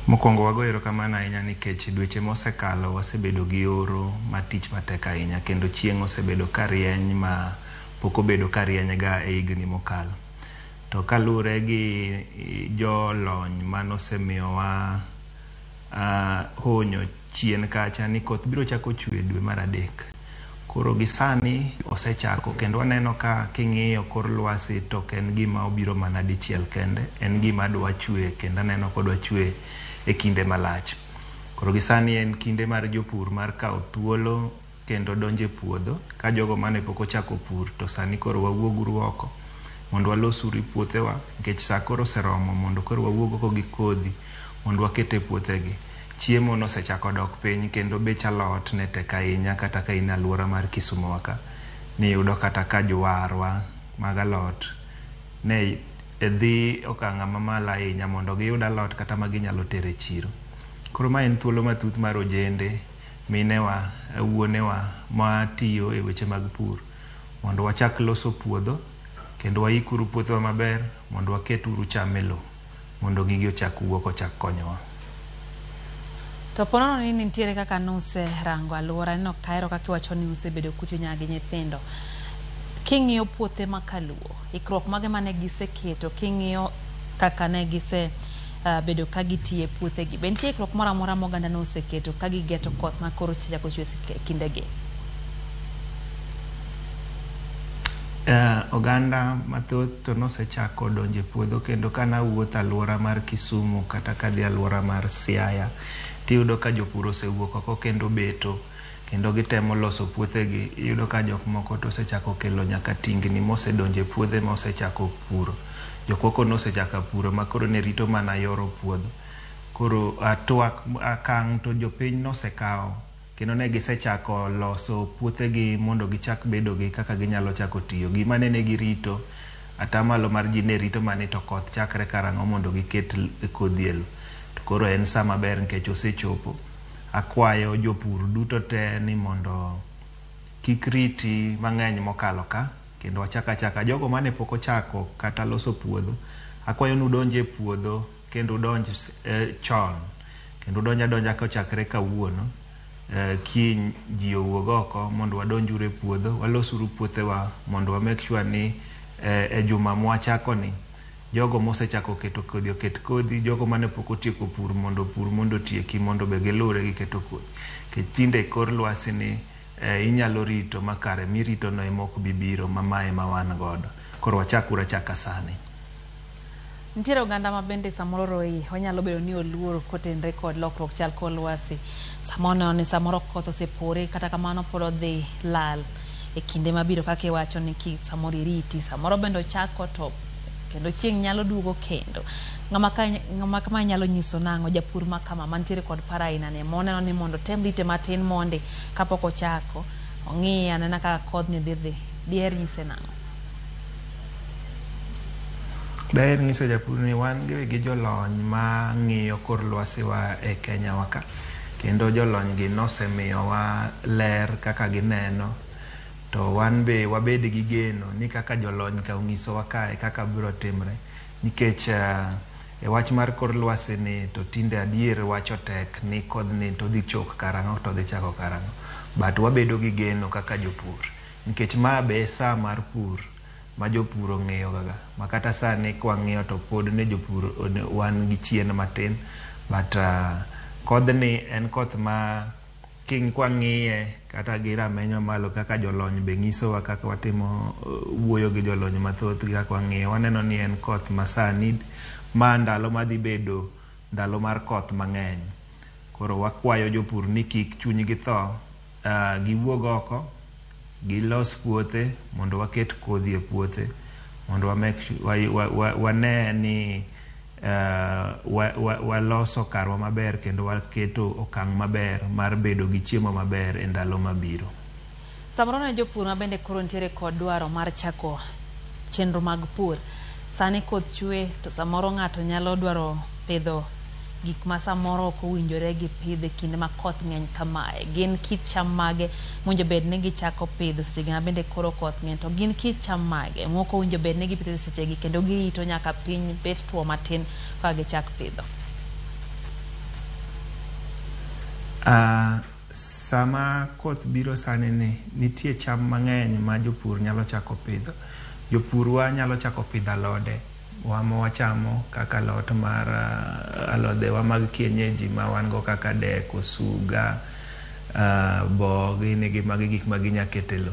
Mokwongo wago erokamano ahinya nikech dweche mosekalo wasebedo gi oro matich matek ahinya kendo chieng' osebedo ka rieny ma pok obedo ka rieny ga e higni mokalo. To kaluwore gi jolony manosemiyowa honyo chien kacha ni koth biro chako chwe dwe mar 3. Koro gi sani osechako kendo waneno ka king'iyo kor lwasi to ok en gima obiro mana dichiel kende, en gima dwa chwe kendo aneno kodwa chwe e kinde malach. Koro gi sani en kinde mar jopur mar kawo thuolo kendo donjo e puodho ka jogo mane pok ochako pur to sani koro wawuog oko mondo walosuru puothewa nikech sa koro oseromo mondo koro wawuog oko gi kodhi mondo waket e puothegi. Chiemo nosechako dok piny kendo bech alot ne tek ahinya kata ka in e alwora mar Kisumu wa ka niyudo kata ka jowarwa mag alot ne dhi okang' mamalo ahinya mondo giyud alot kata ma ginyalo tero e chiro. Koro ma en thuolo mathuth mar ojende, minewa, wuonewa matiyo e weche mag pur mondo wachak loso puodho kendo waikuru puothewa maber mondo waket uru cham e lowo mondo gigi ochak wuok ochak konyowa. To ponono ni nitiere kaka nuserango alwora neno kaero kaka iwacho ni usebedo kutiyo nyaka gi nyithindo. King'iyo puothe ma kaluo, ikruok mage mane giseketo king'iyo kaka ne gise bedo ka gitiyo e puothegi. Be nitie ikruok moro amora ma oganda noseketo ka gigeto koth ma koro osechako chwe e kindegi? Oganda mathoth to nosechako donjo e puodho kendo kanawuotho alwora mar Kisumu kata kadhi alwora mar Siaya tiyudo ka jopur osewuok oko kendo beto kendo gitemo loso puothegi. Iyudo ka jok moko to osechako kelo nyaka tingni mosedonjo e puothe mosechako puro. Jok moko nosechako puro ma koro ne rito mana yoro puodho. Koro twak akang' to jopiny nosekawo kendo ne gisechako loso puothegi mondo gichak bedo gi kaka ginyalo chako tiyo. Gima nene girito, atamalo mar ji ne rito mani to koth chakre karang'o mondo giket kodhi e lowo. To koro en sa maber nikech osechopo. Akwayo jopur duto te ni mondo kik riti mang'eny mokalo ka kendo wachak achaka. Jogo mane pok ochako kata loso puodho, akwayo ni udonj e puodho kendo udonj chon kendo udonj adonja kochakre kawuono. Kiny ji owuog oko mondo wadonj uru e puodho, walosuru puothewa mondo wa make sure ni e juma mwachako ni jogo mosechako keto kodhi oket kodhi, jogo mane pok otieko pur mondo opur mondo otieki mondo be giluwre gi keto kodhi. Nikech tinde kor lwasi ni inyalo rito ma kare mirito no ema ok bi biro ma mae ema wan godo. Koro wachak uru achaka sani. Nitiere oganda ma bende samoro Roy onyalo bedo ni oluor kotenre kod lokruok chal kor lwasi. Sama oneno ni samoro koth osepore kata kamano pod odhi lal e kinde mabiro kaka iwacho ni ki samoro iriti samoro bende ochako to kendo chieng' nyalo duogo kendo. Ng'ama ka ng'ama kama nyalo nyiso nang'o japur ma kama mantiere kod paro aina ni moneno ni mondo otem rite matin mondi kapok ochako ong'i anena kaka kodhni dhi dhi. Diher nyise nang'o? Daher nyiso japur ni wan gi jolony ma ng'iyo kor lwasi wa e Kenya wa ka. Kendo jolony gi nosemiyowa ler kaka gineno to wan be wabed gi geno ni kaka jolony ka onyisowa kae kaka biro timre. Nikech e wach mar kor lwasi ni to tinde adier wacho tek ni kodhni to dhi chok karang'o to dhi chako karang'o. But wabedo gi geno kaka jopur. Nikech ma be e saa mar pur ma jopur ong'iyo ga ma kata sani kwang'iyo to pod ne jopur wan gi chien matin but kodhni en koth ma kwang'iye kata gi rameny mamalo kaka jolony be nyisowa kaka watimo wuoyo gi jolony mathoth gi kaka wang'iyo waneno ni en koth ma sani ma ndalo madhi bedo ndalo mar koth mang'eny. Koro wakwayo jopur ni kik chunygi tho, giwuog oko gilos puothe mondo waket kodhi e puothe mondo wane ni waloso karwa maber kendo waketo okang' maber mar bedo gi chiemo maber e ndalo mabiro. Samoro ne jopur ma bende koro nitiere kod dwaro mar chako chenro mag pur. Sani koth chwe to samoro ng'ato nyalo dwaro pidho gik ma samoro ok owinjore gi pidho e kinde ma koth ng'eny kamae. Gin kit cham mage mowinjo bed ni gichako pidho sechegi ma bende koro koth ng'eny to gin kit cham mage mok owinjo bed ni gipidho sechegi kendo girito nyaka piny bet tuo matin ka gichak pidho. Sama koth biro sani ni nitie cham mang'eny ma jopur nyalo chako pidho. Jopur wa nyalo chako pidho alode wa ma wachamo kaka alot mar alode wa mag kienyeji ma wan go kaka dek, osuga, bo gini gi magi gik ma ginya keto e lo.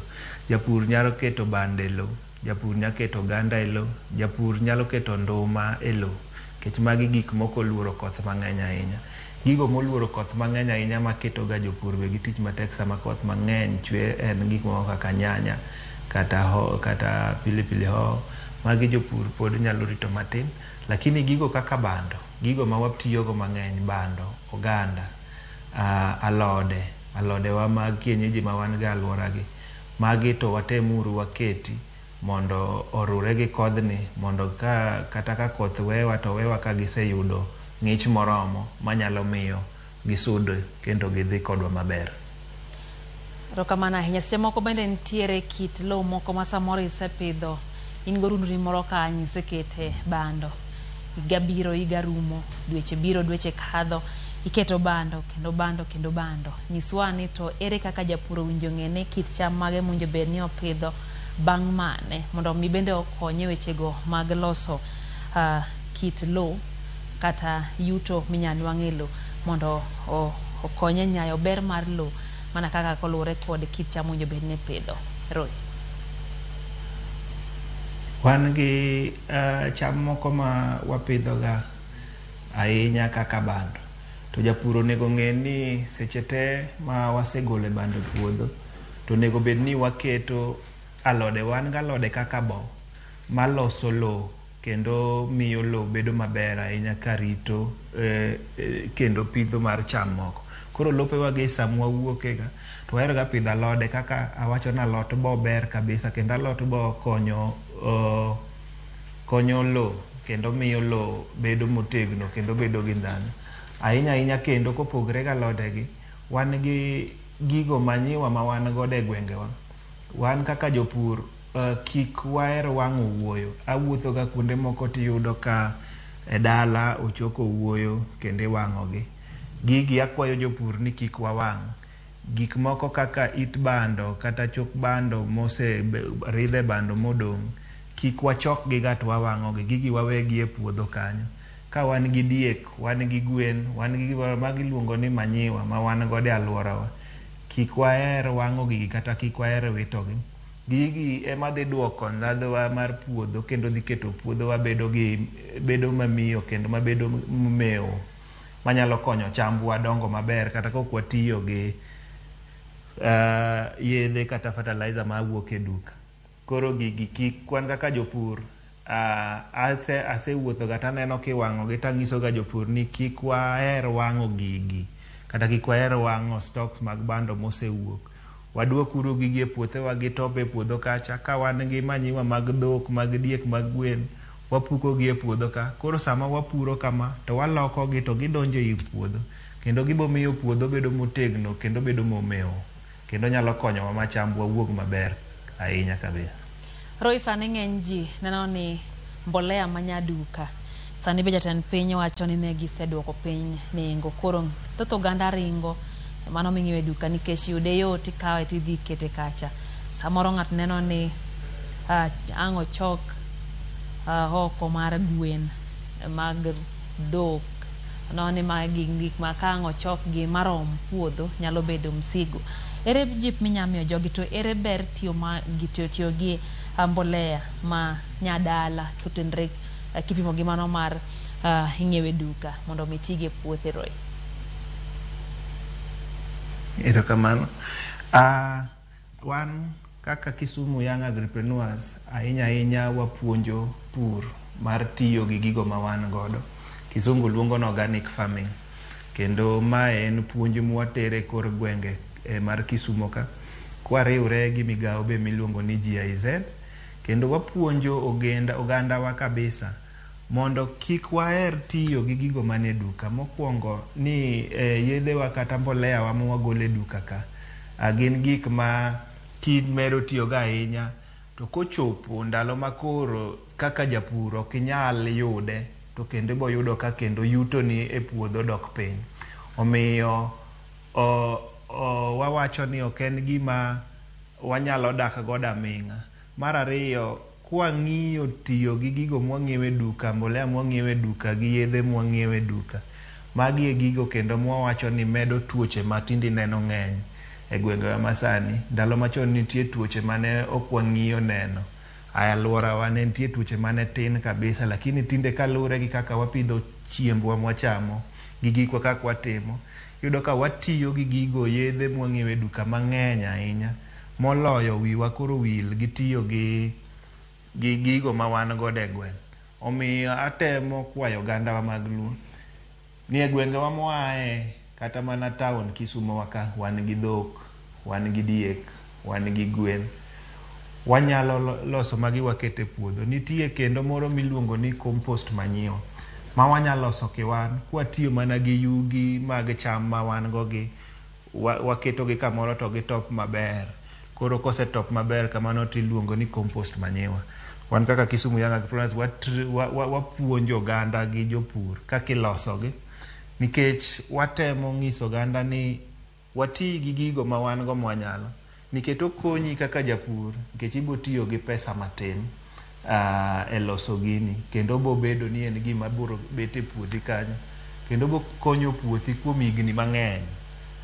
Japur nyalo keto bando e lo, japur nyalo keto oganda e lo, japur nyalo keto nduma e lo nikech magi gik mok oluoro koth mang'eny ahinya. Gigo moluoro koth mang'eny ahinya maketo ga jopur be gi tich matek sama koth mang'eny chwe en gik moko kaka nyanya kata pilipili hoho. Magi jopur pod nyalo rito matin. Lakini gigo kaka bando, gigo ma watiyogo mang'eny bando, oganda, alode, alodewa mag kienyeji ma wan go e alwora gi, magi to watemuru waketi mondo orure gi kodhni mondo ka kata ka koth wewa to wewa ka giseyudo ng'ich moromo manyalo miyo gisud kendo gidhi kodwa maber. Erokamano ahinya. Seche moko bende nitiere kit lowo moko ma samoro isepidho in gorundni moro kanyo isekete bando. Higa biro higa rumo, dweche biro dweche kadho, iketo bando kendo bando kendo bando. Nyiswa ni to ere kaka japur owinjo ng'e ni kit cham mage mowinjo bed ni opidho bang' mane mondo mi bende okonye wechego mag loso kit lowo kata yuto minya nwang' e lowo mondo okonye nyayo ber mar lowo mana kaka koluwore kod kit cham mowinjo bed ni ipidho. Roy. Wan gi cham moko ma wapidho ga ahinya kaka bando. To japur onego ng'e ni seche te ma wasegolo e bando e puodho to onego bed ni waketo alode. Wan gi alode kaka bo maloso lowo kendo miyo lowo bedo maber ahinya karito kendo pitho mar cham moko. Koro lopewa gi sama wawuoke ga to wahero ga pidho alode kaka awacho ni alot bo ber kabisa kendo alot bo konyo konyo lowo kendo miyo lowo bedo motegno kendo bedo gi ndhadhu. Ahinya ahinya kendo kopogre gi alode gi, wan gi gigo manyiwa ma wan godo e gwengewa. Wan kaka jopur kik waher wang'o owuoyo. Awuotho ga kuonde moko tiyudo ka e dala ochok owuoyo kendo iwang'o gi. Gigi akwayo jopur ni kik wawang'. Gik moko kaka it bando kata chok bando moseridhe bando modong' kik wachok gi ga to wawang'o gi. Gigi wawegi e puodho kanyo. Ka wan gi diek, wan gi gwen, wan gi magi iluongo ni manyiwa ma wan godo e alworawa. Kik waher wang'o gigi kata kik waher wito gi. Gigi ema dhi duoko ndhadhuwa mar puodho kendo dhi keto puodhowa bedo gi bedo mamiyo kendo mabedo momewo manyalo konyo chambwa dongo maber kata kok watiyo gi yedhe kata fertilizer mawuok e duka. Koro gigi kik wan kaka jopur asewuotho ga taneno kiwang'o gi tang'iso ga jopur ni kik waher wang'o gigi kata kik waher wang'o stocks mag bando mosewuok. Waduok uru gigi e puothewa gitop e puodho kacha ka wan gi manyiwa mag dhok, mag diek, mag gwen, wapuko gi e puodho ka. Koro sama wapuro kama to waloko gi to gidonjo ei puodho kendo gibo miyo puodho bedo motegno kendo bedo momewo kendo nyalo konyowa ma chambwa wuog maber ahinya kabisa. Roy, sani ng'eny ji neno ni mbolea manyaduka sani be jatend piny wacho ni ne giseduoko piny nengo, koro thoth oganda ringo mano ming'iewo e duka nikech yude yot, ikawe tidhi ikete kacha. Samoro ng'ato neno ni ang' ochok oko mar gwen mag dhok, oneno ni magi gik ma ka ang' ochokgi marom puodho nyalo bedo msigo. Ere jip minya miyo jogi to ere ber tiyo ma tiyo gi mbolea ma nyadala kotenre kipimo gi mano mar ing'iewo e duka mondo mi tige e puothe Roy? Erokamano. Wan kaka Kisumu Young Agripreneurs ahinya ahinya wapuonjo pur mar tiyo gi gigo ma wan godo. Kizungu luongo ni organic farming. Kendo mae en puonj mwatere e kor gwenge mar Kisumo ka. Kwariwre gi migawo be miluongo ni GIZ. Kendo wapuonjo ogandawa kabisa mondo kik waher tiyo gi gigo manie duka. Mokwongo ni yedhewa kata mbolea wa mwagolo e duka ka gin gik ma kimedo tiyogo ahinya to kochopo ndalo ma koro kaka japur ok inyal yude to kendo iboyudo ka kendo yutoni e puodho dok piny. Omiyo wawacho ni ok en gima wanyalo dak godo aming'a. Mar ariyo, kwang'iyo tiyo gi gigo mwang'iewo e duka, mbolea mwang'iewo e duka gi yedhe mwang'iewo e duka, magi e gigo kendo mwawacho ni medo tuoche ma tinde ineno ng'eny e gwengewa masani. Ndalo machon nitie tuoche mane ok wang'iyo neno. Alworawa ne nitie tuoche mane tin kabisa, lakini tinde kaluwore gi kaka wapidho chiembwa mwachamo gi gikwa kaka watimo, iyudo ka watiyo gi gigo yedhe mwang'iewo e duka mang'eny ahinya moloyo wiwa koro wil gi tiyo gi gigo ma wan godo e gweng'. Omiyo atemo kwayo ogandawa mag Luo ni e gwengewa moaye kata mana town Kisumo wa ka wan gi dhok, wan gi diek, wan gi gwen. Wanyalo loso magi waket e puodho. Nitie kendo moro miluongo ni compost manure ma wanyalo loso kiwan kwatiyo mana gi yugi mag cham ma wan go gi waketogi kamoro to gitop maber. Koro kosetop maber kamano tiluongo ni compost manure. Wan kaka Kisumu Young Agripreneurs wapuonjo oganda gi jopur kaka ilosogi nikech watemo ng'iso oganda ni wati gi gigo ma wan go mwanyalo nikech okonyi kaka japur nikech ibo tiyo gi pesa matin e loso gini kendo obo bedo ni en gima biro bet e puothi kanyo kendo obo konyo puothi kuom higni mang'eny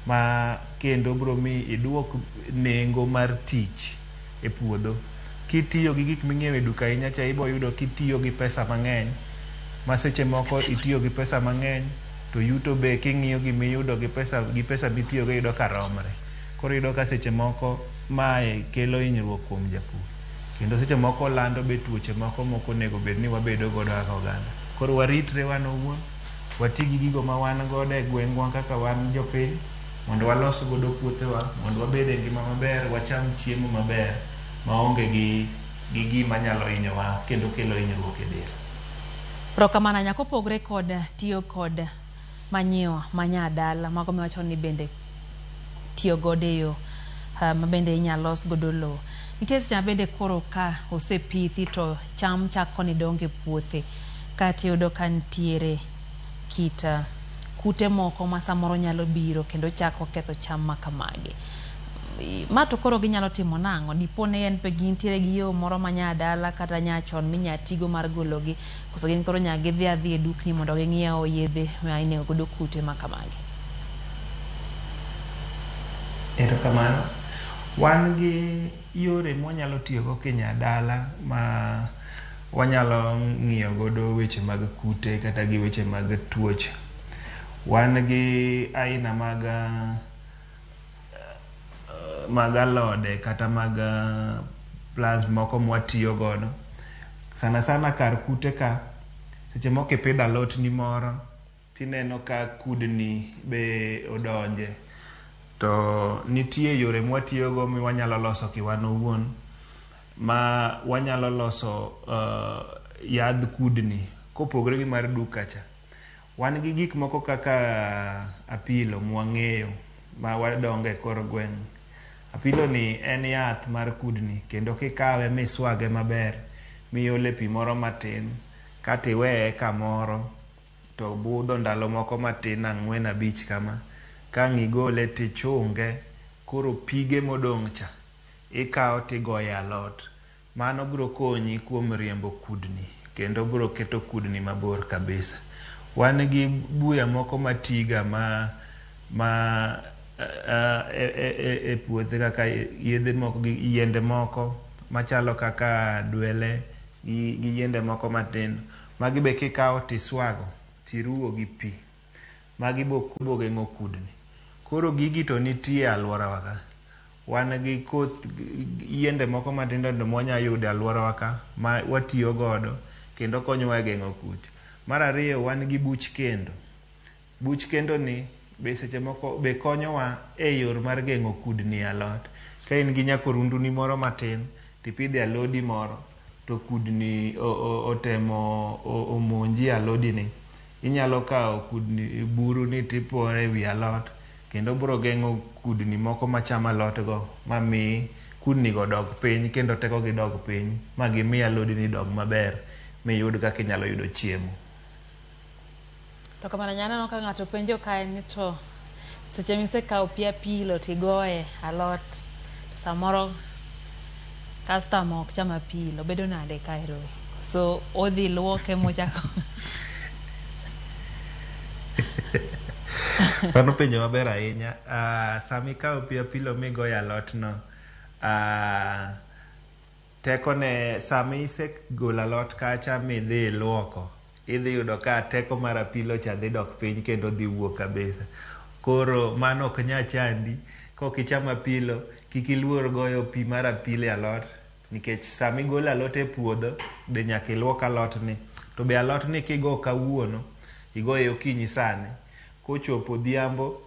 ma kendo biro mi iduok nengo mar tich e puodho. Kitiyo gi gik ming'iewo e duka ahinya cha ibo yudo kitiyo gi pesa mang'eny ma seche moko itiyo gi pesa mang'eny to yuto be king'iyo gimiyudo gi pesa mitiyogo iyudo ka romre. Koro iyudo ka seche moko mae kelo hinyruok kuom japur kendo seche moko lando be tuoche moko mok onego bed ni wabedo godo kaka oganda. Koro waritre wan owuon, wati gi gigo ma wan godo e gweng'wa kaka wan jopiny mondo walos godo puothewa mondo wabed e ngima maber, wacham chiemo maber maonge gi gima nyalo hinyowa kendo kelo hinyruok e del. Erokamano ahinya. Kopogore kod tiyo kod manyiwa manyadala mago miwacho ni bende tiyo godo e yo ma bende inyalo los godo lowo. Nitie seche ma bende koro ka osepithi to cham chako ni dongo e puothe kata iyudo ka nitiere kit kute moko ma samoro nyalo biro kendo chako ketho cham ma kamagi. Ma to koro ginyalo timo nang'o? Dipo ni en be gintiere gi yo moro ma nyadala kata nyachon minya tigo mar gologi koso gin koro nyaka gidhi adhiya e dukni mondo ging'iew yedhe ma inego godo kute ma kamagi? Erokamano. Wan gi yore mwanyalo tiyogo kinyadala ma wanyalo ng'iyo godo weche mag kute kata gi weche mag tuoche. Wan gi aina mag mag alode kata mag plants moko mwatiyo godo. Sana sana kar kute ka, seche moko ipidho alot ni moro, tineno ka kudni be odonje. To nitie yore mwatiyogo miwanyalo loso kiwan owuon, ma wanyalo loso yadh kudni kopogore gi mar duka cha. Wan gi gik moko kaka apilo mwang'eyo ma wadongo e kor gweng'. Apilo ni en yath mar kudni kendo kikawe miswage maber miole pi moro matin kata iweye kamoro to budho ndalo moko matin 4 5 kama. Kang' igole tichunge, koro pige modong' cha ikawo tigoye alot. Mano biro konyi kuom riembo kudni kendo biro keto kudni mabor kabisa. Wan gi buya moko matiga ma e puothe kaka yedhe moko gi yiende moko machalo kaka dwele gi yiende moko matindo. Magi be kikawo tiswago tiruwo gi pi. Magi bo geng'o kudni. Koro gigi to nitie e alworawa ka. Wan gi koth yiende moko matindo tindo mwanya yudo e alworawa ka ma watiyo godo kendo konyowa e geng'o kute. Mar ariyo wan gi buch kendo. Buch kendo ni be seche moko be konyowa e yor mar geng'o kudni e alot. Ka in gi nyakorundu ni moro matin tipidhe alodi moro to kudni otemo omonji alodi ni, inyalo kawo kudni buru ni tipore e wi alot kendo biro geng'o kudni moko machamo alot go mami kudni go dog piny kendo teko gi dog piny ma gimi alodi ni dog maber miyud kaka inyalo yudo chiemo. To kamano nyaneno ka ng'ato penjo kae ni to seche misekawo pi apilo tigoye alot to samoro customer ok cham apilo bedo nade kae Roy? So odhi luoke mochako. Mano penjo maber ahinya. Sama ikawo pi apilo migoyo alot no, tekone sama isegolo alot kacha midhi iluoko, idhi yudo ka teko mar apilo cha dhi dok piny kendo dhi wuok kabisa. Koro mano ok nya chandi. Kok ichamo apilo, kik iluor goyo pi mar apilo e alot, nikech sama igolo alot e puodho be nyaka iluok alot ni. To be alot ni kigo kawuono, igoye okinyi sani, kochopo odhiambo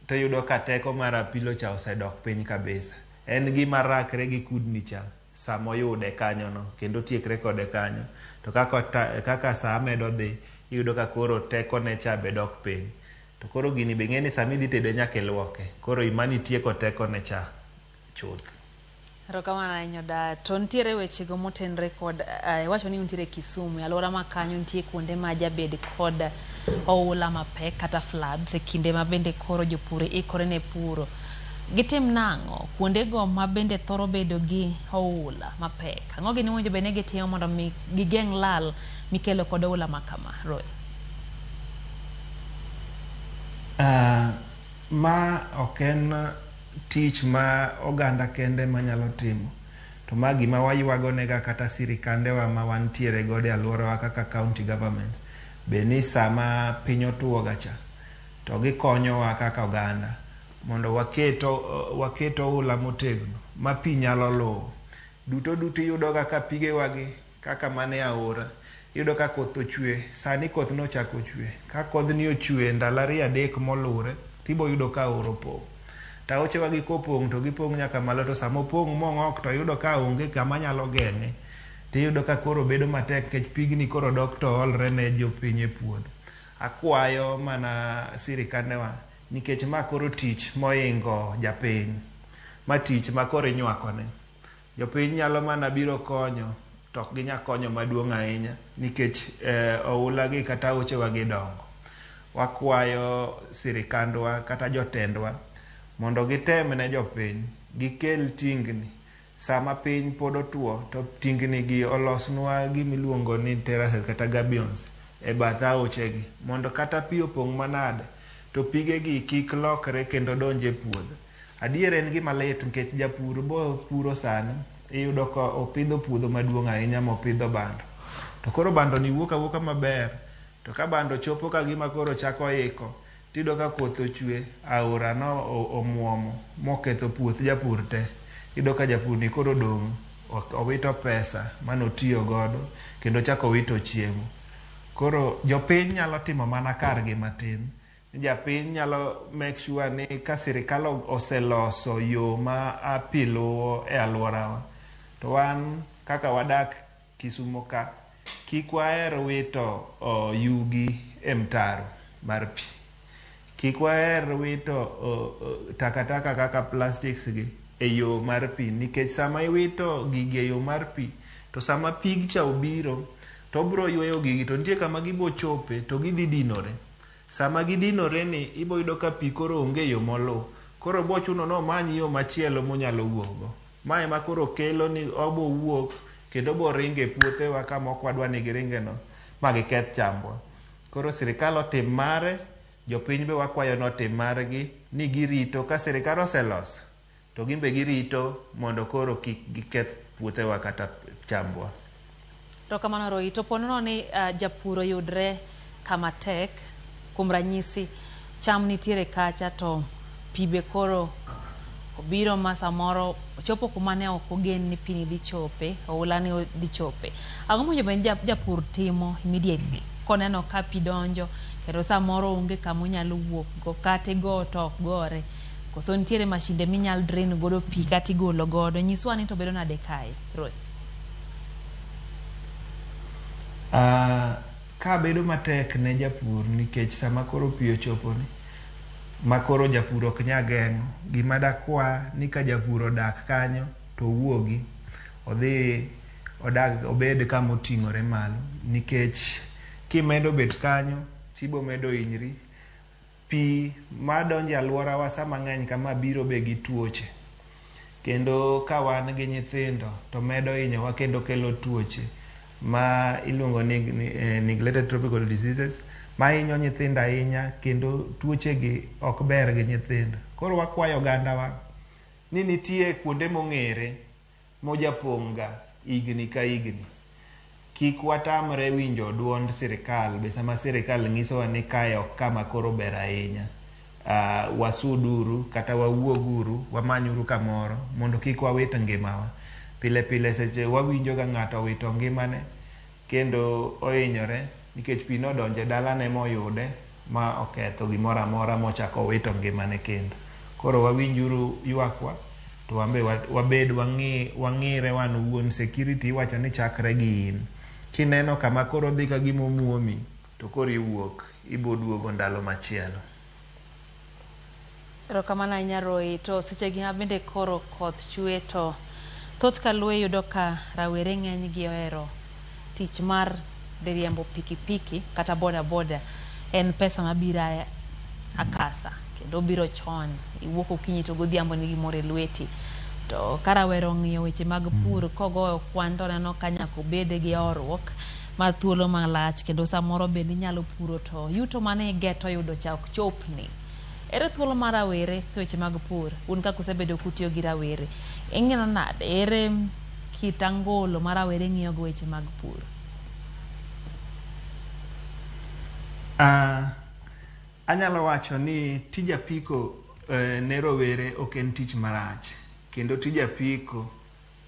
tiyudo ka teko mar apilo cha osedok piny kabisa. En gima rakre gi kudni cha sama oyude kanyono kendo tiekre kode kanyo. To kaka saa medo dhi, iyudo ka koro tekone cha be dok piny. To koro gini be ing'e ni sama idhi tede nyaka iluoke. Koro imani tieko tekone cha chuth. Erokamano ahinya Oda. To nitiere wechego motenre kod iwacho ni untiere Kisumu, e alwora ma kanyo nitie kuonde ma jabed kod oula mapek kata floods e kinde ma bende koro jopur ikore ne puro. Gitim nang'o kuondego ma bende thoro bedo gi oula mapek? Ang'o gini mowinjo bed ni gitimo mondo mi gigeng' lal mikelo kod oula ma kama, Roy? Ma ok en tich ma oganda kende manyalo timo. To ma gima waywago nega kata sirikandewa ma wantiere godo e alworawa kaka county government. Be ni sama piny otuo ga cha, to gikonyowa kaka oganda mondo waket oula motegno ma pi nyalo luwo. Duto duto iyudo ga ka pigewagi kaka mane aora, iyudo ka koth ochwe, sani koth nochako chwe. Ka kodhni ochwe ndalo 2 3 moluwre, tibo yudo ka aora opong'. To aochewagi kopong' to gipong' nyaka malo, to sama opong' mong'ok to yudo ka onge kama nyalo geng'e. Tiyudo ka koro bedo matek nikech pigni koro dok to olre ne jopiny e puodho. Akwayo mana sirikandewa nikech ma koro tich moingo japiny. Ma tich ma koro inywakone. Jopiny nyalo mana biro konyo to ok ginyal konyo maduong' ahinya nikech oula gi kata aochewa gi dongo. Wakwayo sirikandwa kata jotendwa mondo gitem ne jopiny, gikel tingni. Sama piny pod otuo to tingni gi olosnwa gimiluongo ni terraces kata gabions e bath aochegi mondo kata pi opong' manade to pigegi kik lokre kendo donj e puodho. Adier en gima lit nikech japur bo puro sani, iyudo ka opidho puodho maduong' ahinya mopidho bando. To koro bando ni wuok awuoka maber, to ka bando chopo ka gima koro chako iko, tiyudo ka koth ochwe, aora no omuomo moketho puoth japur te. Iyudo ka japur ni koro odong' owito pesa manotiyo godo kendo ochako owito chiemo. Koro jopiny nyalo timo mana kargi matin. Japiny nyalo make sure ni ka sirikal oseloso yo ma pi luwo e alworawa, to wan kaka wadak Kisumo ka, kik waher wito yugi e mtaro mar pi. Kik waher wito takataka kaka plastics gi e yo mar pi, nikech sama iwito gigi e yo mar pi, to sama pig cha obiro, to obro yweyo gigi, to nitie kama gibo chope to gidhi dinore. Sama gidinore ni, ibo yudo ka pi koro onge yo moluw. Koro bo chuno ni omany yo machielo monyalo wuok go. Ma ema koro kelo ni obo wuok kendo obo ringo e puothewa kama ok wadwa ni giringe no ma giketh chambwa. Koro sirikal otim mare, jopiny be wakwayo ni otim margi ni girito ka sirikal oseloso to gin be girito mondo koro kik giketh puothewa kata chambwa. Erokamano Roy. To ponono ni japur oyudre kama tek, kuom ranyisi cham nitiere kacha to pi be koro obiro ma samoro ochopo kuma ne ok ogen ni pi ni dhi chope, oula ni dhi chope. Ang'o mowinjo bed ni japur timo immediately koneno ka pi donjo kendo samoro onge kama onyalo wuok go kata igo to ok gore. Koso nitiere mashinde minyal drain godo pi kata igolo godo. Nyiswa ni to bedo nade kae, Roy? Ka bedo matek ne japur nikech sama koro pi ochopo ni ma koro japur ok nyal geng'o, gima dakwa ni ka japur odak kanyo to owuogi odhi odag obed kama oting'ore malo, nikech kimedo bet kanyo tibo medo hinyri. Pi madonjo e alworawa sama ng'eny kama biro be gi tuoche, kendo ka wan gi nyithindo to medo hinyowa kendo kelo tuoche ma iluongo ni neglected tropical diseases ma hinyo nyithindo ahinya, kendo tuoche gi ok ber gi nyithindo. Koro wakwayo ogandawa ni nitie kuonde mong'ere mojapong' ga higni ka higni. Kik watamre winjo duond sirikal be sama sirikal nyisowa ni kae ok kama koro ber ahinya. Wasuduru kata wawuoguru wamanyuru kamoro mondo kik wawit ngimawa. Pile pile seche wawinjo ga ng'ato owito ngimane kendo ohinyore nikech pi nodonjo e dalane moyude ma oketho gimoro amora mochako owito ngimane kendo. Koro wawinjuru ywakwa to wan be wabed wang'ire wan owuon. Security iwacho ni chakre gi in. Kineno kama koro dhi ka gima omuomi to koro iwuok ibo duogo ndalo machielo. Erokamano ahinya Roy. To sechegi ma bende koro koth chwe to thoth kaluo yudo ka rawere ng'eny gi ohero tich mar dhi riembo pikipiki kata boda boda. En pesa mabiro akasa kendo obiro chon, iwuok okinyi to godhiambo nigi gimoro e lweti. To ka rawera ong'iyo weche mag pur kogoyo kwan to oneno ka nyaka obed gi horuok mar thuolo malach kendo samoro bende inyalo puro to yuto mane igeto yudo cha ok chopni. Ere thuolo mar rawere e weche mag pur? Un kaka usebedo kutiyo gi rawere, ing'eno nade? Ere kit angolo ma rawere ng'iyo go weche mag pur? Anyalo wacho ni tij apiko ne rowere ok en tich marach, kendo tij apiko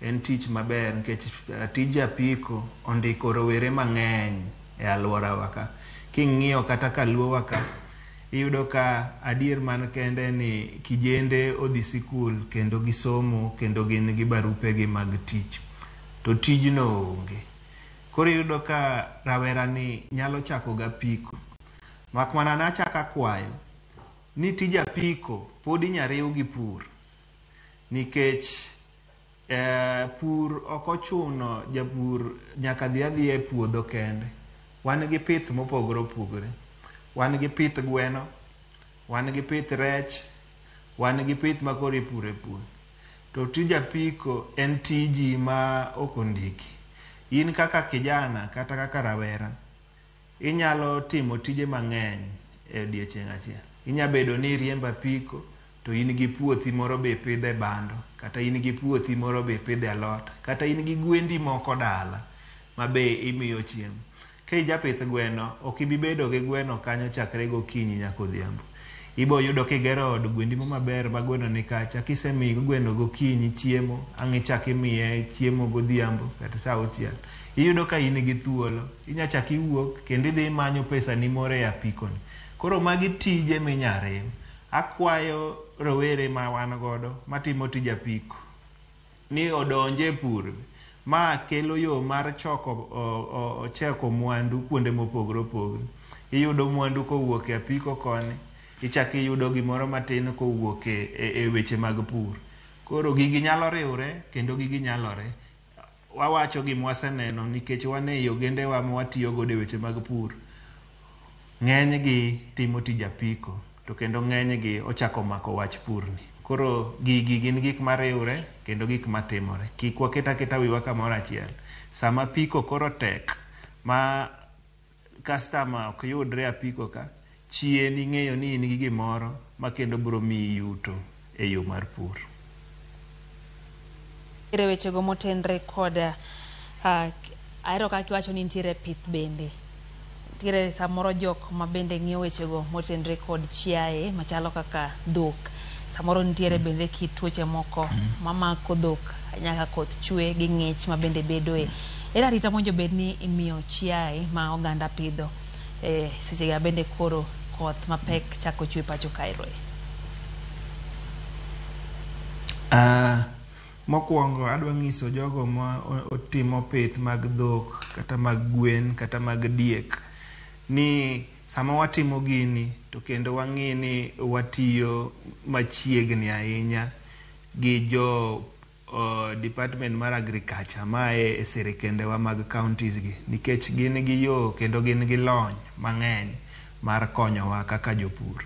en tich maber nikech tij apiko ondiko rowere mang'eny e alworawa ka. King'iyo kata kaluowa ka, iyudo ka adier man kende ni kijende odhi sikul kendo gisomo kendo gin gi barupegi mag tich, to tijno onge. Koro iyudo ka rawera ni nyalo chako gapiko. Mak mana nachako akwayo ni tij apiko pod inya riw gi pur, nikech pur ok ochuno japur nyaka dhi adhiya e puodho kende. Wan gi pith mopogore opogore. Wan gi pith gweno, wan gi pith rech, wan gi pith ma koro ipuro e puodho. To tij apiko en tiji ma ok ondiki. In kaka kijana kata kaka rawera, inyalo timo tije mang'eny e odiochieng' achiel. Inya bedo ni iriembo apiko, to in gi puothi moro be ipidhe bando, kata in gi puothi moro be ipidhe alot, kata in gi gwendi moko dala ma be imiyo chiemo. Ka ijapith gweno, ok ibi bedo gi gweno kanyo chakre gokinyi nyaka odhiambo. Ibo yudo kigero od gwendi mo maber ma gweno ni kacha, kisemiyo gweno gokinyi chiemo, ang' ichak imiye chiemo godhiambo kata saa auchiel. Iyudo ka in gi thuolo, inya chak iwuok kendo idhi imanyo pesa ni moro e apiko ni. Koro magi tije minya riw. Akwayo rowere ma wan godo matimo tij apiko ni odonje e pur. Ma kelo yo mar choko cheko mwandu kuonde mopogore opogore. Iyudo mwandu kowuok e apiko koni, ichak iyudo gimoro matin kowuok e weche mag pur. Koro gigi nyalo riwre kendo gigi nyalore. Wawacho gima waseneno nikech wan ei ogendewa ma watiyo godo e weche mag pur. Ng'enygi timo tij apiko to kendo ng'enygi ochako mako wach purni. Koro gigi gin gik mariwre kendo gik matimore. Kik waket aketa wiwa kamoro achiel. Sama apiko koro tek ma customer ok yudre apiko ka, chien ing'eyo ni in gi gimoro ma kendo biro miyi yuto e yo mar pur. Nitiere wechego motenre kod ahero kaka iwacho ni nitiere pith bende. Nitiere samoro jok ma bende ng'iyo wechego motenre kod chiaye machalo kaka dhok. Samoro nitiere bende kit tuoche moko mamako dhok nyaka koth chwe gi ng'ich ma bende bedoe. Ere arita mowinjo bed ni imiyo chiaye ma oganda pidho seche ga bende koro koth mapek chako chwe pacho kae? Mokwongo adwa nyiso jogo ma otimo pith mag dhok kata mag gwen kata mag diek ni sama watimo gini to kendo wang'i ni watiyo machiegni ahinya gi jo department mar agriculture mae e sirikendewa mag counties gi, nikech gin gi yo kendo gin gi lony mang'eny mar konyowa kaka jopur.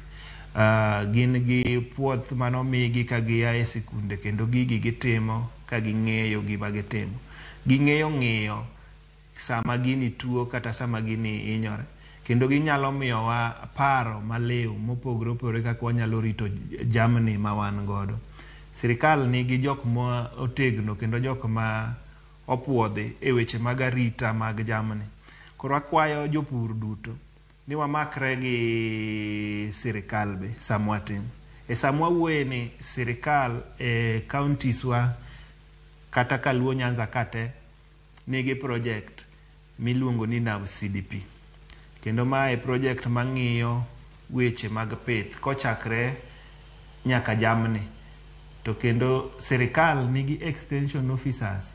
Gin gi puoth manomigi ka gia e sikunde kendo gigi gitimo ka ging'eyo gima gitimo. Ging'eyo ng'iyo sama gini tuo kata sama gini hinyore, kendo ginyalo miyowa paro maliw mopogore opogore kaka wanyalo rito jamni ma wan godo. Sirikal nigi jok ma otegno kendo jok ma opuodhi e weche mag arita mag jamni. Koro akwayo jopur duto ni wamakre gi sirikal be sama watimo. E sama wawuoye ni sirikal e counties wa kata kaluo Nyanza kate nigi project miluongo ni NAV CDP. Kendo mae project mang'iyo weche mag pith kochakre nyaka jamni. To kendo sirikal nigi extension officers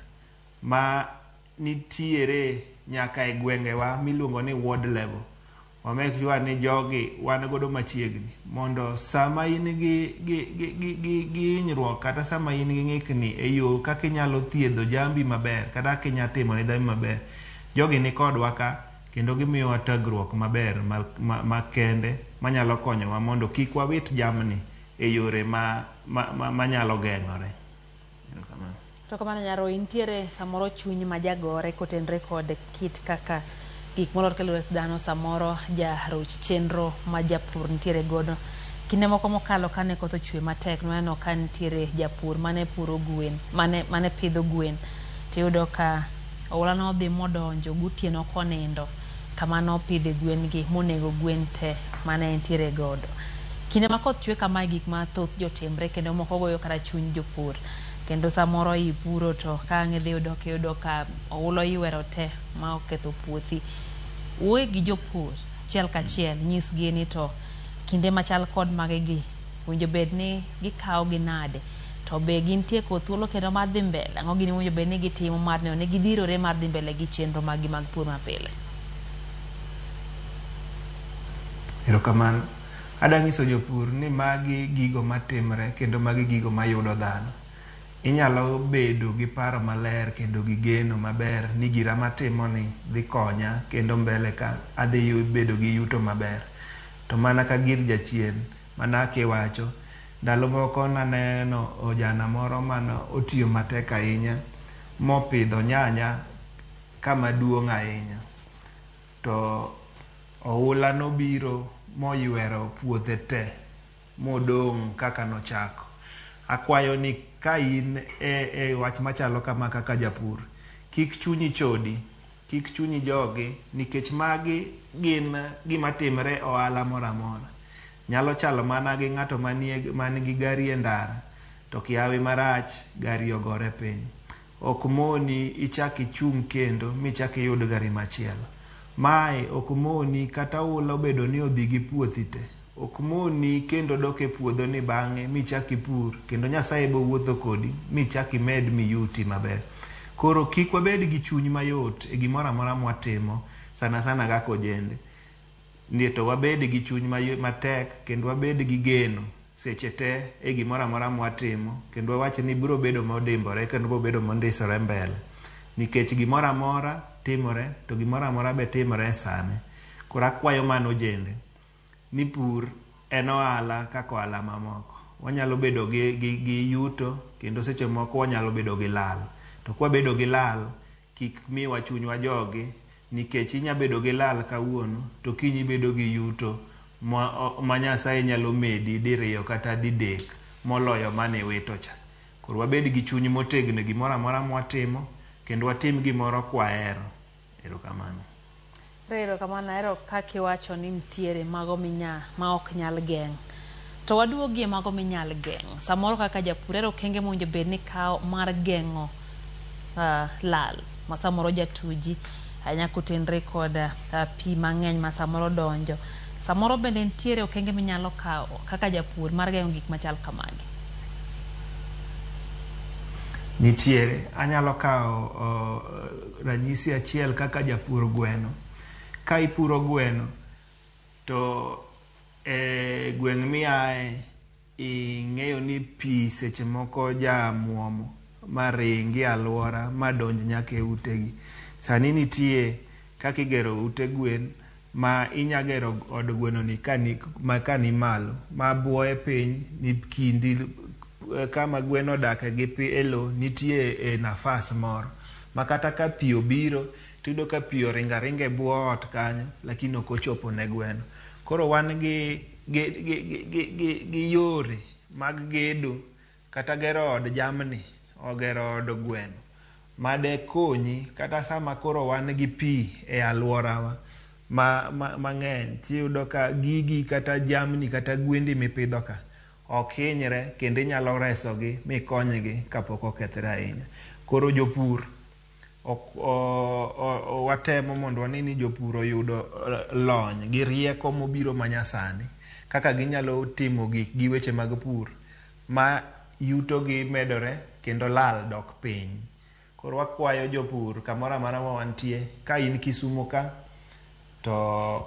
ma nitiere nyaka e gwengewa miluongo ni ward level. Wa make sure ni jogi wan godo machiegni mondo sama in gi hinyruok kata sama in gi ng'ikni e yo kaka inyalo thiedho jambi maber kata kaka inyalo timo ne jambi maber, jogi ni kodwa ka kendo gimiyowa tagruok maber makende manyalo konyowa mondo kik wawit jamni e yore manyalo geng'ore. To kamano Nyaroi, nitiere samoro chuny ma jagore kotenre kod kit kaka gik molor ka lwet dhano samoro jaroch chenro ma japur nitiere godo. Kinde moko mokalo kane koth ochwe matek nwaneno ka nitiere japur mane puro gwen, mane pidho gwen, tiyudo ka oula nodhi modonjo gotieno konindo kama nopidhe gwen gi monego gwen te mane entiere godo. Kinde ma koth chwe kamae gik mathoth jotimre kendo moko goyo kata chuny jopur. Kendo samoro ipuro to ka ang' idhi yudo kiyudo ka oula oywero te ma oketho puothi. Wuoye gi jopur achiel kachiel, nyisgi ni to kinde machal kod magi gi owinjo bed ni gikawo gi nade, to be gintie kod thuolo kendo mar dhi mbele. Ang'o gini mowinjo bed ni gitimo mar neno ni gidhirore mar dhi mbele gi chenro mag gi mag pur mapile? Erokamano. Adwa nyiso jopur ni magi gigo matimre kendo magi gigo mayudo dhano. Inyalo bedo gi paro maler kendo gi geno maber ni gira matimo ni dhi konya kendo mbele ka adhi bedo gi yuto maber. To mana ka gir jachien, mana kiwacho, ndalo moko naneno ojana moro mane otiyo matek ahinya mopidho nyanya kama duong' ahinya. To oula nobiro moywero puothe te. modong' kaka nochako. Akwayo ni ka in e wach machalo kama kaka japur, kik chunyi chodi, kik chunyi jogi, nikech magi gin gima timre ohala moro amora. Nyalo chalo mana gi ng'ato man gi gari e ndara, to kiawi marach, gari ogore piny. Ok moni ichak ichung' kendo michak iyud gari machielo. Mae ok moni kata oula obedo ni odhi gi puothi te. Ok moni kendo dok e puodho ni bang'e michak ipur kendo Nyasaye bo wuotho kodi michak imed miyuti maber. Koro kik wabed gi chuny mayot e gimoro amora mwatimo, sana sana kaka ojende. Ni to wabed gi chuny matek kendo wabed gi geno seche te e gimoro amora mwatimo kendo wawach ni biro bedo modimbore kendo biro bedo mondisore mbele. Nikech gimoro amora timore to gimoro amora be timore e sane. Koro akwayo mana ojende ni pur en ohala kaka ohala mamoko. Wanyalo bedo gi yuto kendo seche moko wanyalo bedo gi lal. To kwabedo gi lal, kik miwa chunywa jogi, nikech inya bedo gi lal kawuono to kiny ibedo gi yuto ma Nyasaye nyalo medi diriyo kata didek moloyo mane iwito cha. Koro wabed gi chuny motegno e gimoro amora mwatimo kendo watim gimoro kwahero. Erokamano. Erokamano, ahero kaka iwacho ni nitiere mago ma ok nyal geng'. To waduogie mago minyal geng'. Samoro kaka japur ero okenge mowinjo bed ni kawo mar geng'o lal ma samoro jatuji ahinya kotenre kod pi mang'eny ma samoro donjo. Samoro bende nitiere okenge minyalo kawo kaka japur mar geng'o gik machal kamagi. Nitiere. Anyalo kawo ranyisi achiel kaka japur gweno. Ka ipuro gweno to e gweng' miaye ing'eyo ni pi seche moko jamuomo maringi alwora madonj nyaka e utegi. Sani nitie kaka igero ute gwen ma inya gero od gweno ni ka ni malo ma buoye piny ni kindi kama gweno odake gi pi e lo nitie e nafas moro ma kata ka pi obiro tiyudo ka pi oringo aringa e bwo ot kanyo lakini ok ochopo ne gweno. Koro wan gi yore mag gedo kata gero od jamni, ogero od gweno madekonyi kata sama koro wan gi pi e alworawa mang'eny tiyudo ka gigi kata jamni kata gwendi mipidho ka ok hinyre kendo inyalo resogi mikonygi kapok okethre ahinya. Koro jopur watemo mondo wane ni jopur oyudo lony gi rieko mobiro manyasani kaka ginyalo timo gik gi weche mag pur ma yutogi medore kendo lal dok piny. Koro wakwayo jopur kamoro amora ma wantie, ka in Kisumo ka to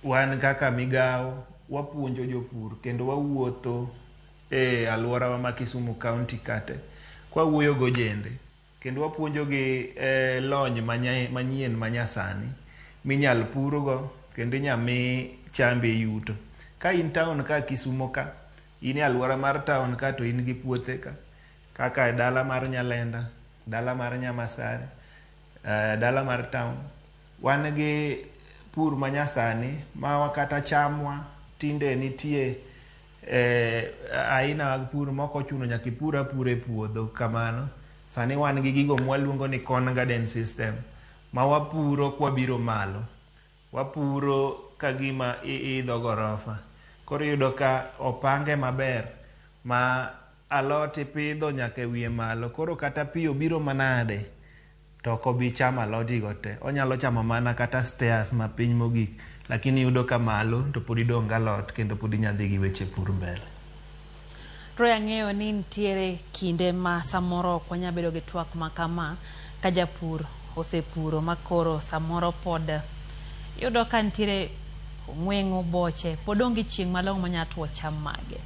wan kaka migawo wapuonjo jopur kendo wawuotho e alworawa ma Kisumu County kate kwawuoyo gojende kendo wapuonjogi lony manyien manyasani minyal purgo kendo inya mi chambi yuto. Ka in town ka Kisumo ka, in e alwora mar town ka to in gi puothe ka kaka e dala mar Nyalenda, dala mar Nyamasare, dala mar town. Wan gi pur manyasani ma kata chamwa tinde nitie aina mag pur mok ochuno nyaka ipur apura e puodho kamano. Sani wan gi gigo mwaluongo ni corn garden system ma wapuro kwabiro malo. Wapuro ka gima iidho gorofa. Koro iyudo ka opange maber ma alot ipidho nyaka e wiye malo. Koro kata pi obiro manade to ok obi chamo alodigo te. Onyalo chamo mana kata stairs ma piny mogik, lakini iyudo ka malo to pod idong' galot kendo pod inya dhi gi weche pur mbele. Roy, ang'eyo ni nitiere kinde ma samoro ok wanyal bedo gi twak ma kama ka japur osepuro ma koro samoro pod iyudo ka nitiere ong'weng'o, boche, pod onge chieng' malong'o manyalo tuo cham mage.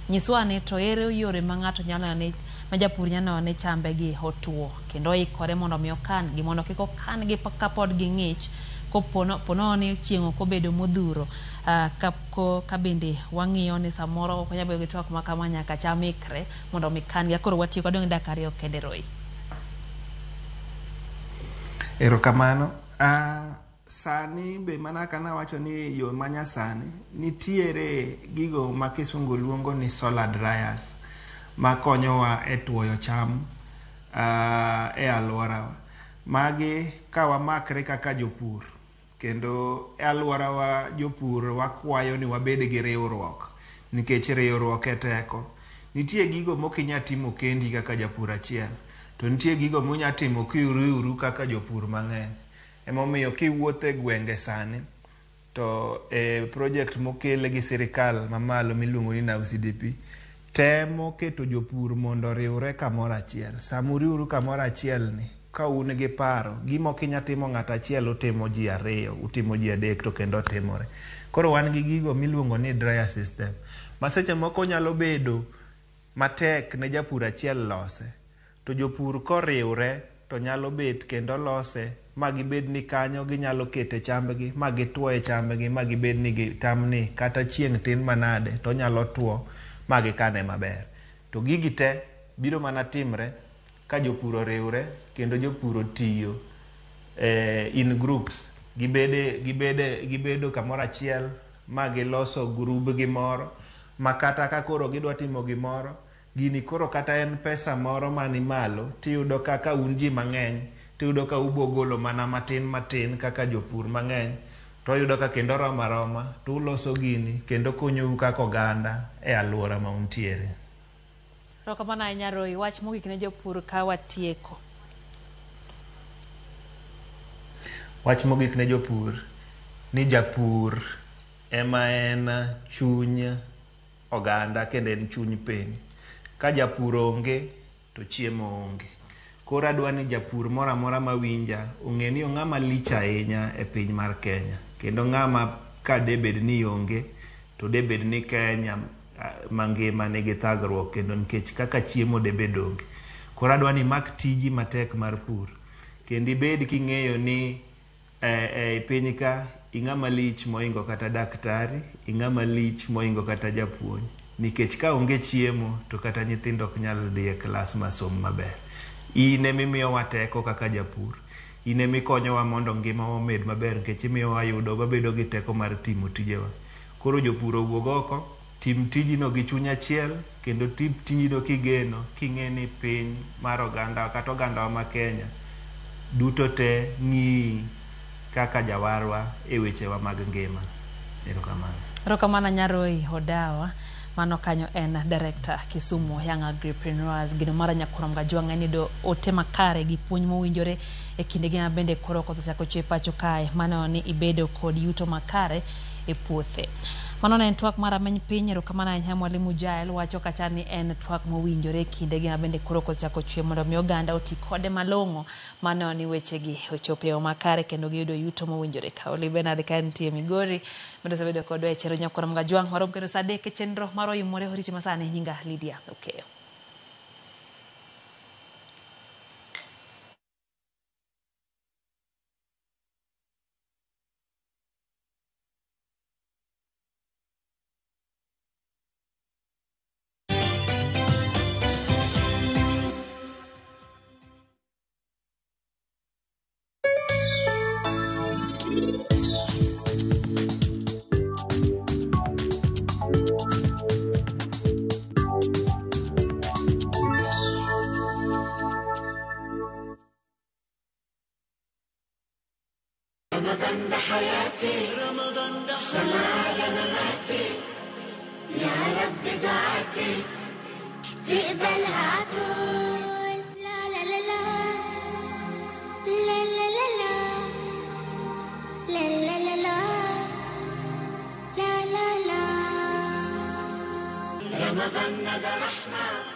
Nyiswa ane to ere yore ma ng'ato nyalo neno ni ma japur nyalo neno ni chambe gi otuo kendo oikore mondo mi okan gi mondo kik okan gi kapod ging'ich kopo ni chieng' ok obedo modhuro ka bende wang'iyo ni samoro ok wanyal bedo gi twak ma kama nyaka cham ikre mondo mi kan gi. Koro watieko wadong' gi dakika 2 kende Roy. Erokamano. Sani be mana kana wacho ni yo manyasani nitiere gigo ma kisungu luongo ni solar dryers makonyowa e tuoyo cham e alworawa. Magi ka wamakre kaka jopur kendo e alworawa jopur wakwayo ni wabed gi riwruok nikech riwruok e teko. Nitie gigo mokinya timo kendi kaka japur achiel, to nitie gigo munya timo kiuriuru kaka jopur mang'eny. Emomiyo kiwuotho e gwenge sani to e project mokel gi sirikal mamalo miluongo ni NAVCDP temo keto jopur mondo oriwre kamoro achiel. Sama uriwru kamoro achiel ni ka un gi paro, gima ok inya timo ng'ato achiel utimo ji ariyo, utimo ji adek to kendo otimore. Koro wan gi gigo miluongo ni dryer system ma seche moko nyalo bedo matek ne japur achiel lose, to jopur koriwre to nyalo bet kendo lose ma gibed ni kanyo ginyalo kete chambgi ma gituoye chambgi ma gibed ni gitamni kata chieng' tin manade to nyalo tuo ma gikane maber. To gigi te biro mana timre ka jopur oriwre kendo jopur otiyo in groups, gibedo kamoro achiel ma giloso grubgi moro ma kata ka koro gidwa timo gimoro, gini koro kata en pesa moro mani malo tiyudo kaka un ji mang'eny tiyudo ka ubo golo mana matin matin kaka jopur mang'eny to yudo ka kendo romo aroma to uloso gini kendo konyou kaka oganda e alwora ma untiere. Erokamano ahinya Roy, wach mogik ne jopur ka watieko. Wach mogik ne jopur ni japur ema en chuny oganda kendo en chuny piny. Ka japur onge to chiemo onge. Koro adwa ni japur moro amora mawinja ong'e ni ong'ama lich ahinya e piny mar Kenya kendo ng'ama ka debed ni onge to debed ni Kenya mangima nigi thagruok kendo nikech kaka chiemo debed onge. Koro adwa ni mak tiji matek mar pur kendo ibed king'eyo ni e piny ka ing'ama lich moingo kata daktari, ing'ama lich moingo kata japuonj, nikech ka onge chiemo to kata nyithindo ok nyal dhi e klas masom maber. In emimiyowa teko kaka japur, in emikonyowa mondo ngimawa omed maber nikech imiyo wayudo wabedo gi teko mar timo tijewa. Koro jopur owuog oko, tim tijino gi chuny achiel kendo tim tijino kigeno, king'e ni piny mar oganda kata ogandawa ma Kenya duto te ng'iyi kaka jawarwa e wechewa mag ngima. Erokamano. Erokamano Nyaroy Odawa. Mano kanyo en director Kisumu Young Agripreneurs. Gino mar Nyakurom Gajwang' en yudo ote makare gi puonj mowinjore e kindegi ma bende koro koth ochako chwe pacho kae. Mano ni ibedo kod yuto makare e puothe. Mano ne en twak mar Rameny Piny. Erokamano ahinya Mwalimu Jael wacho kacha ni en twak mowinjore e kindegi ma bende koro koth ochako chwe mondo mi oganda oti kode malong'o. Mano ni wechegi ochopo e yo makare kendo giyudo yuto mowinjore. Kaoli Bernard ka entie Migori bende osebedo kodwa e chenro Nyakurom Gajwang'. Warom kendo saa 3 e chenro mar Oimore Oriti Masani. Nyinga Lydia Okeyo. رمضان ده حياتي، رمضان ده سمايا مماتي، يا رب دعاتي تقبلها عطول. لا لا لا لا لا لا لا لا لا لا لا لا لا لا. رمضان ده رحمة.